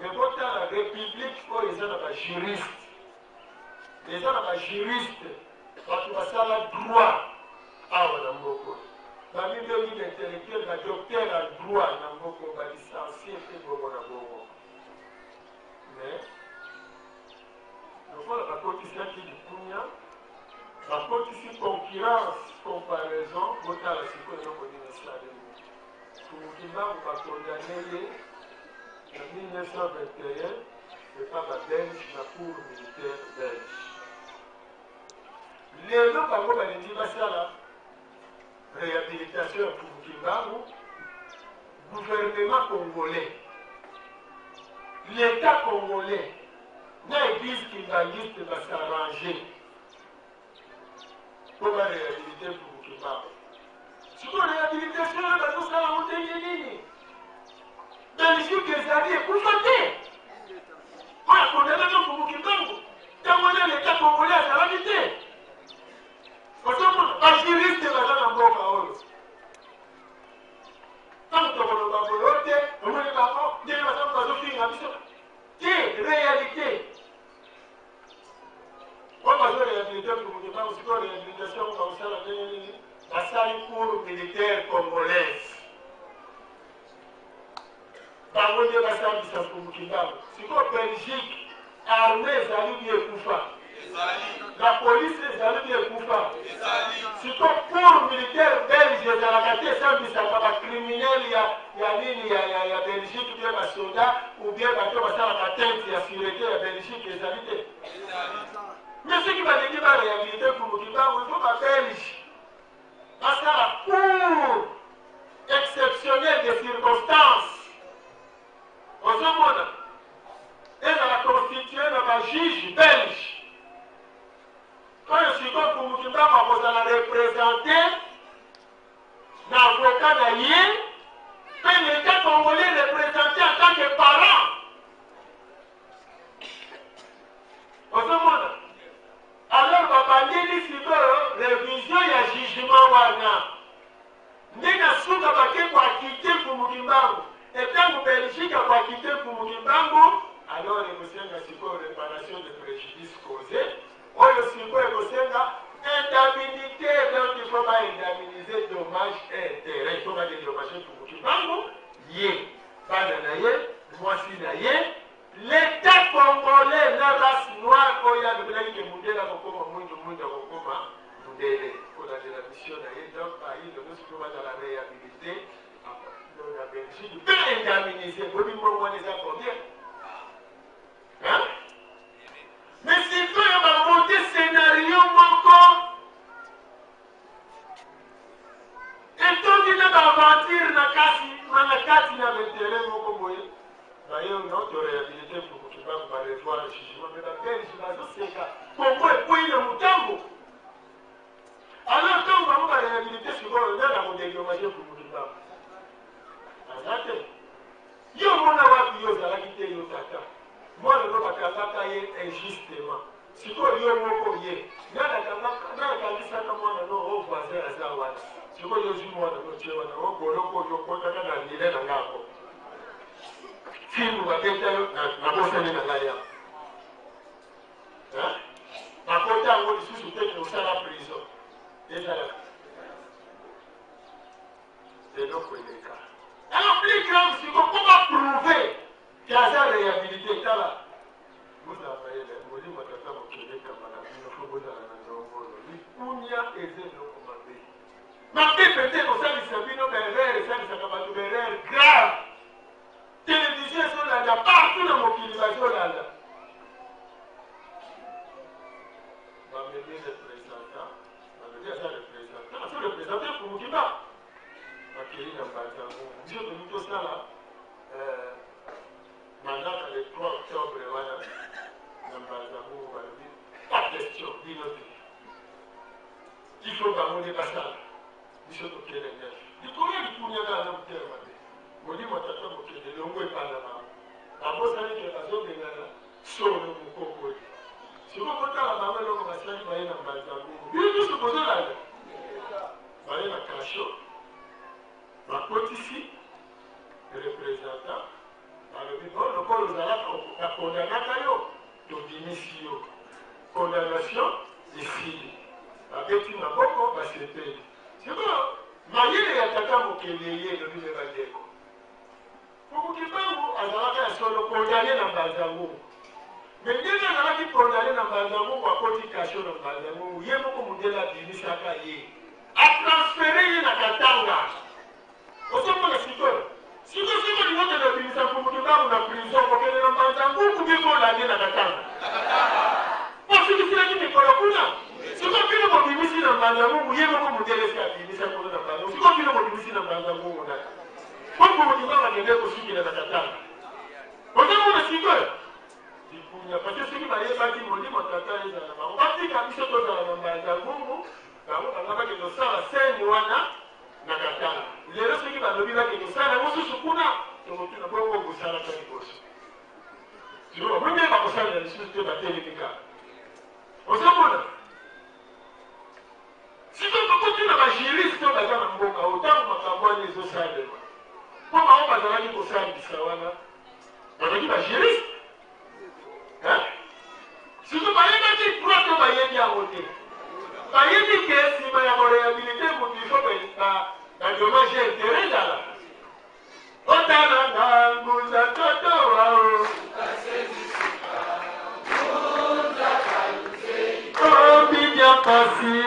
Mais botala republique oyo eza na ba juriste, eza na ba juriste, bato basala droit awa na mboka oyo, bamibengi ba intellectuel, ba docteur en droit na mboka oyo, ba licencie mpe bongo na bongo. Mais lokola bakotisaki likunya, bakotisi concurrence, comparaison, botala sikoyo eloko nini esalemi. Mfumu Kimbangu bakondane ye na 1921 epa ba Belge na cour militaire belge. Lelo bango balingi basala rehabilitation ya Mfumu Kimbangu. Gouvernement congolais, l'Etat congolais na eglise kimbanguiste ba s'arranger mpo ba rehabilite Mfumu Kimbangu. Sikoyo rehabilitation wana bazosala yango ndenge nini? Belgique ezali ekufa te, oyo akondanaki Mfumu Kimbangu ntango wana l'Etat congolais azalaki te. Ozomona bajuriste baza na mboka oyo. Ntango tokoloba boye o te, omoni bango ndenge baza bazofinga biso te, réalité oyo bazo réhabilite Mfumu Kimbangu. Sikoyo réhabilitation yango bakosala ndenge nini? Basali cour militaire congolaise, bango nde basambisa Mfumu Kimbangu. Sikoyo Belgique, armée ezali bi ekufa, la police ezali bi ekufa. Sikoyo cour militaire belge ezalaka te, esambisaka bacriminel ya nini ya Belgique, bien basoda ou bien bato basalaka atteinte ya sûreté ya Belgique, ezali te. Mais soki balingi baréhabilite Mfumu Kimbangu, il faut babelge basala cour exceptionnelle de circonstances. Ozomona, ezala constitué na bajuge belge oyo sikoyo Mfumu Kimbangu akozala représente na avocat na ye, mpe l'État congolais représenté en tant que parent. Ozomona, alors babandeli sikoyo révision ya jugement wana, nde na suka bake koacquitter Mfumu Kimbangu. Etango Belgique akoacquitter Mfumu Kimbangu, alors ekosenga sikoyo réparation de préjudice causé, oyo sikoyo ekosenga indemnité. Donc il faut baindemniser, dommage et intérêt, il faut badédommager Mfumu Kimbangu, ye, bana na ye, mwasi na ye, l'État congolais na race noire oyo alobelaki ke mundele akokoma mwindu, mwindu akokoma mundele, kolandela mission na ye. Donc bayindo nyonso mpo bazala réhabilité na Belgique mpe indemnisé. Boyebi mbongo wana eza combien, hein? Mais sikoyo bamonte scénario moko etondi na baaventure na kasi na kati na baintérêt moko boye. Baye no toréhabilité Mfumu Kimbangu, barevoir jugement, mais babelge bazoseka. Kongo ekwei na motambo. Alors ntango bango baréhabilité, sikoyo nani akodédommage Mfumu Kimbangu? Aza te. Yo omona wapi? Yo ozalaki te. Yo tata, mwana no bakangaka ye injustement. Sikoyo yo moko ye nani akangisaka mwana no? O voisin aza wana. Sikoyo yo ozwi mwana no, tie wana o boloko, oyo okotaka na nile na ngambo, filmu babeta yo, nabosani na ngai ya bakota yango lisusu te, ke osala prison ezalaka eloko eleka. Alors plus grave siko, mpo baprouve ke aza réhabilité, tala, bozala mayele, molimo tata mokili ekamba na bino, fo bozala na ndongolo. Likunya eza eloko mabe, mabe mpenza, ekosalisa bino baerreur, esalisaka bato baerreur grave. Télévision ezolanda partout na mokili, bazolanda. Bamemi représentant, balobi aza représentant, azo représente. korepresente Mfumu Kimbangu. Bakei na Mbanza Ngungu. Biso tolingi tosala eh, manaka le 3 octobre wana na Mbanza Ngungu, balobi pas question, bino te, il faut bango nde basala, biso tokende 9 likolo ya likunya kaka na motema mabe. Molimo ya tata mokende elongo epa na bango, babosani ke bazobengana solo mokokoli. Sikoyo botala bango eloko basali, baye na Mbanza Ngungu, bino nyonso bozolanda, baye na kasho, bakotisi représentant, balobi bon, lokola ozalaka bakondanaka yo, tobimisi yo, condamnation esili, babeti maboko, basepeli. Sikoyo mayele ya tata mokeli eye, elobi me bandeko, Mfumu Kimbangu azalaka ya solo condamne na Mbanza Ngungu. Mais ndenge azalaki condamne na Mbanza Ngungu, akoti cachot na Mbanza Ngungu, ye moko mundele abimisaka ye, a transfere ye na Katanga. Ozomona sikoyo? Sikoyo soki olingi okende kobimisa Mfumu Kimbangu na prison, okende na Mbanza Ngungu bien mpo olande na Katanga? Mpo asukisilaki mikolo kuna. Sikoyo bino bobimisi na Mbanza Ngungu, ye moko mundele esi abimisa kuna na Mbanza Ngungu. Sikoyo bino bobimisi na Mbanza Ngungu nani? Mpo Mfumu Kimbangu akende kosukela na Katanga. Ozomona sikoyo? Likunya, parce que soki bayebaki molimo tata ezala na bango, batika biso tozala na Mbanza Ngungu, bango banga bakende kosala scène wana na Katanga. Lelo soki balobi bakende kosala yango susu kuna, tokotuna bongo bosalaka liboso. Sikoyo bamoni ndenge bakosalela lisusu te, batelemi kaka. Ozomona? Sikoyo tokotuna ba juristes oyo baza na mboka oyo ntango makambo wana ezosalema, mpo bango bazalaki kosambisa wana, bazalaki ba juristes, hein? Sikoyo bayebaki droit to bayebi yango te? Bayebi ke nsima ya korehabilite moto il faut ba dommage intérêt ezala. Otala nga ngunza toto wao. Oh bidia pasi.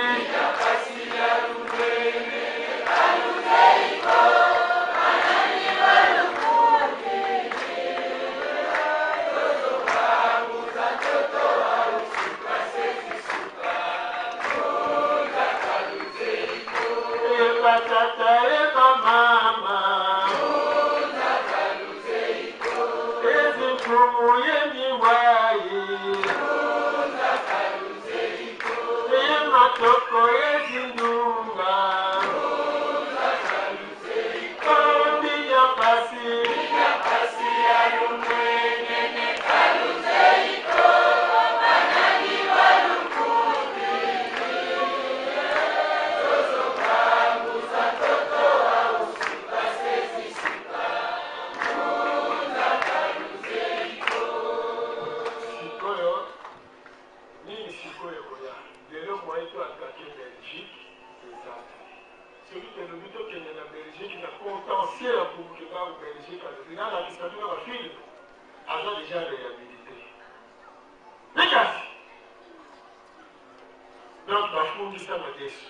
Eba tata eba mama. Ezi mfumu yemi wayi. Ematoko ezi ndunga. Oh bidia pasi. Sikoyo nini sikoyo ekoya? Lelo moyen to attaquer Belgique eza te. Soki tolobi tokende na Belgique na contentieux ya Mfumu Kimbangu, Belgique alobi nalakisa bino ba film, aza dejà rehabilite. Mais kasi donc bafungisa madesu.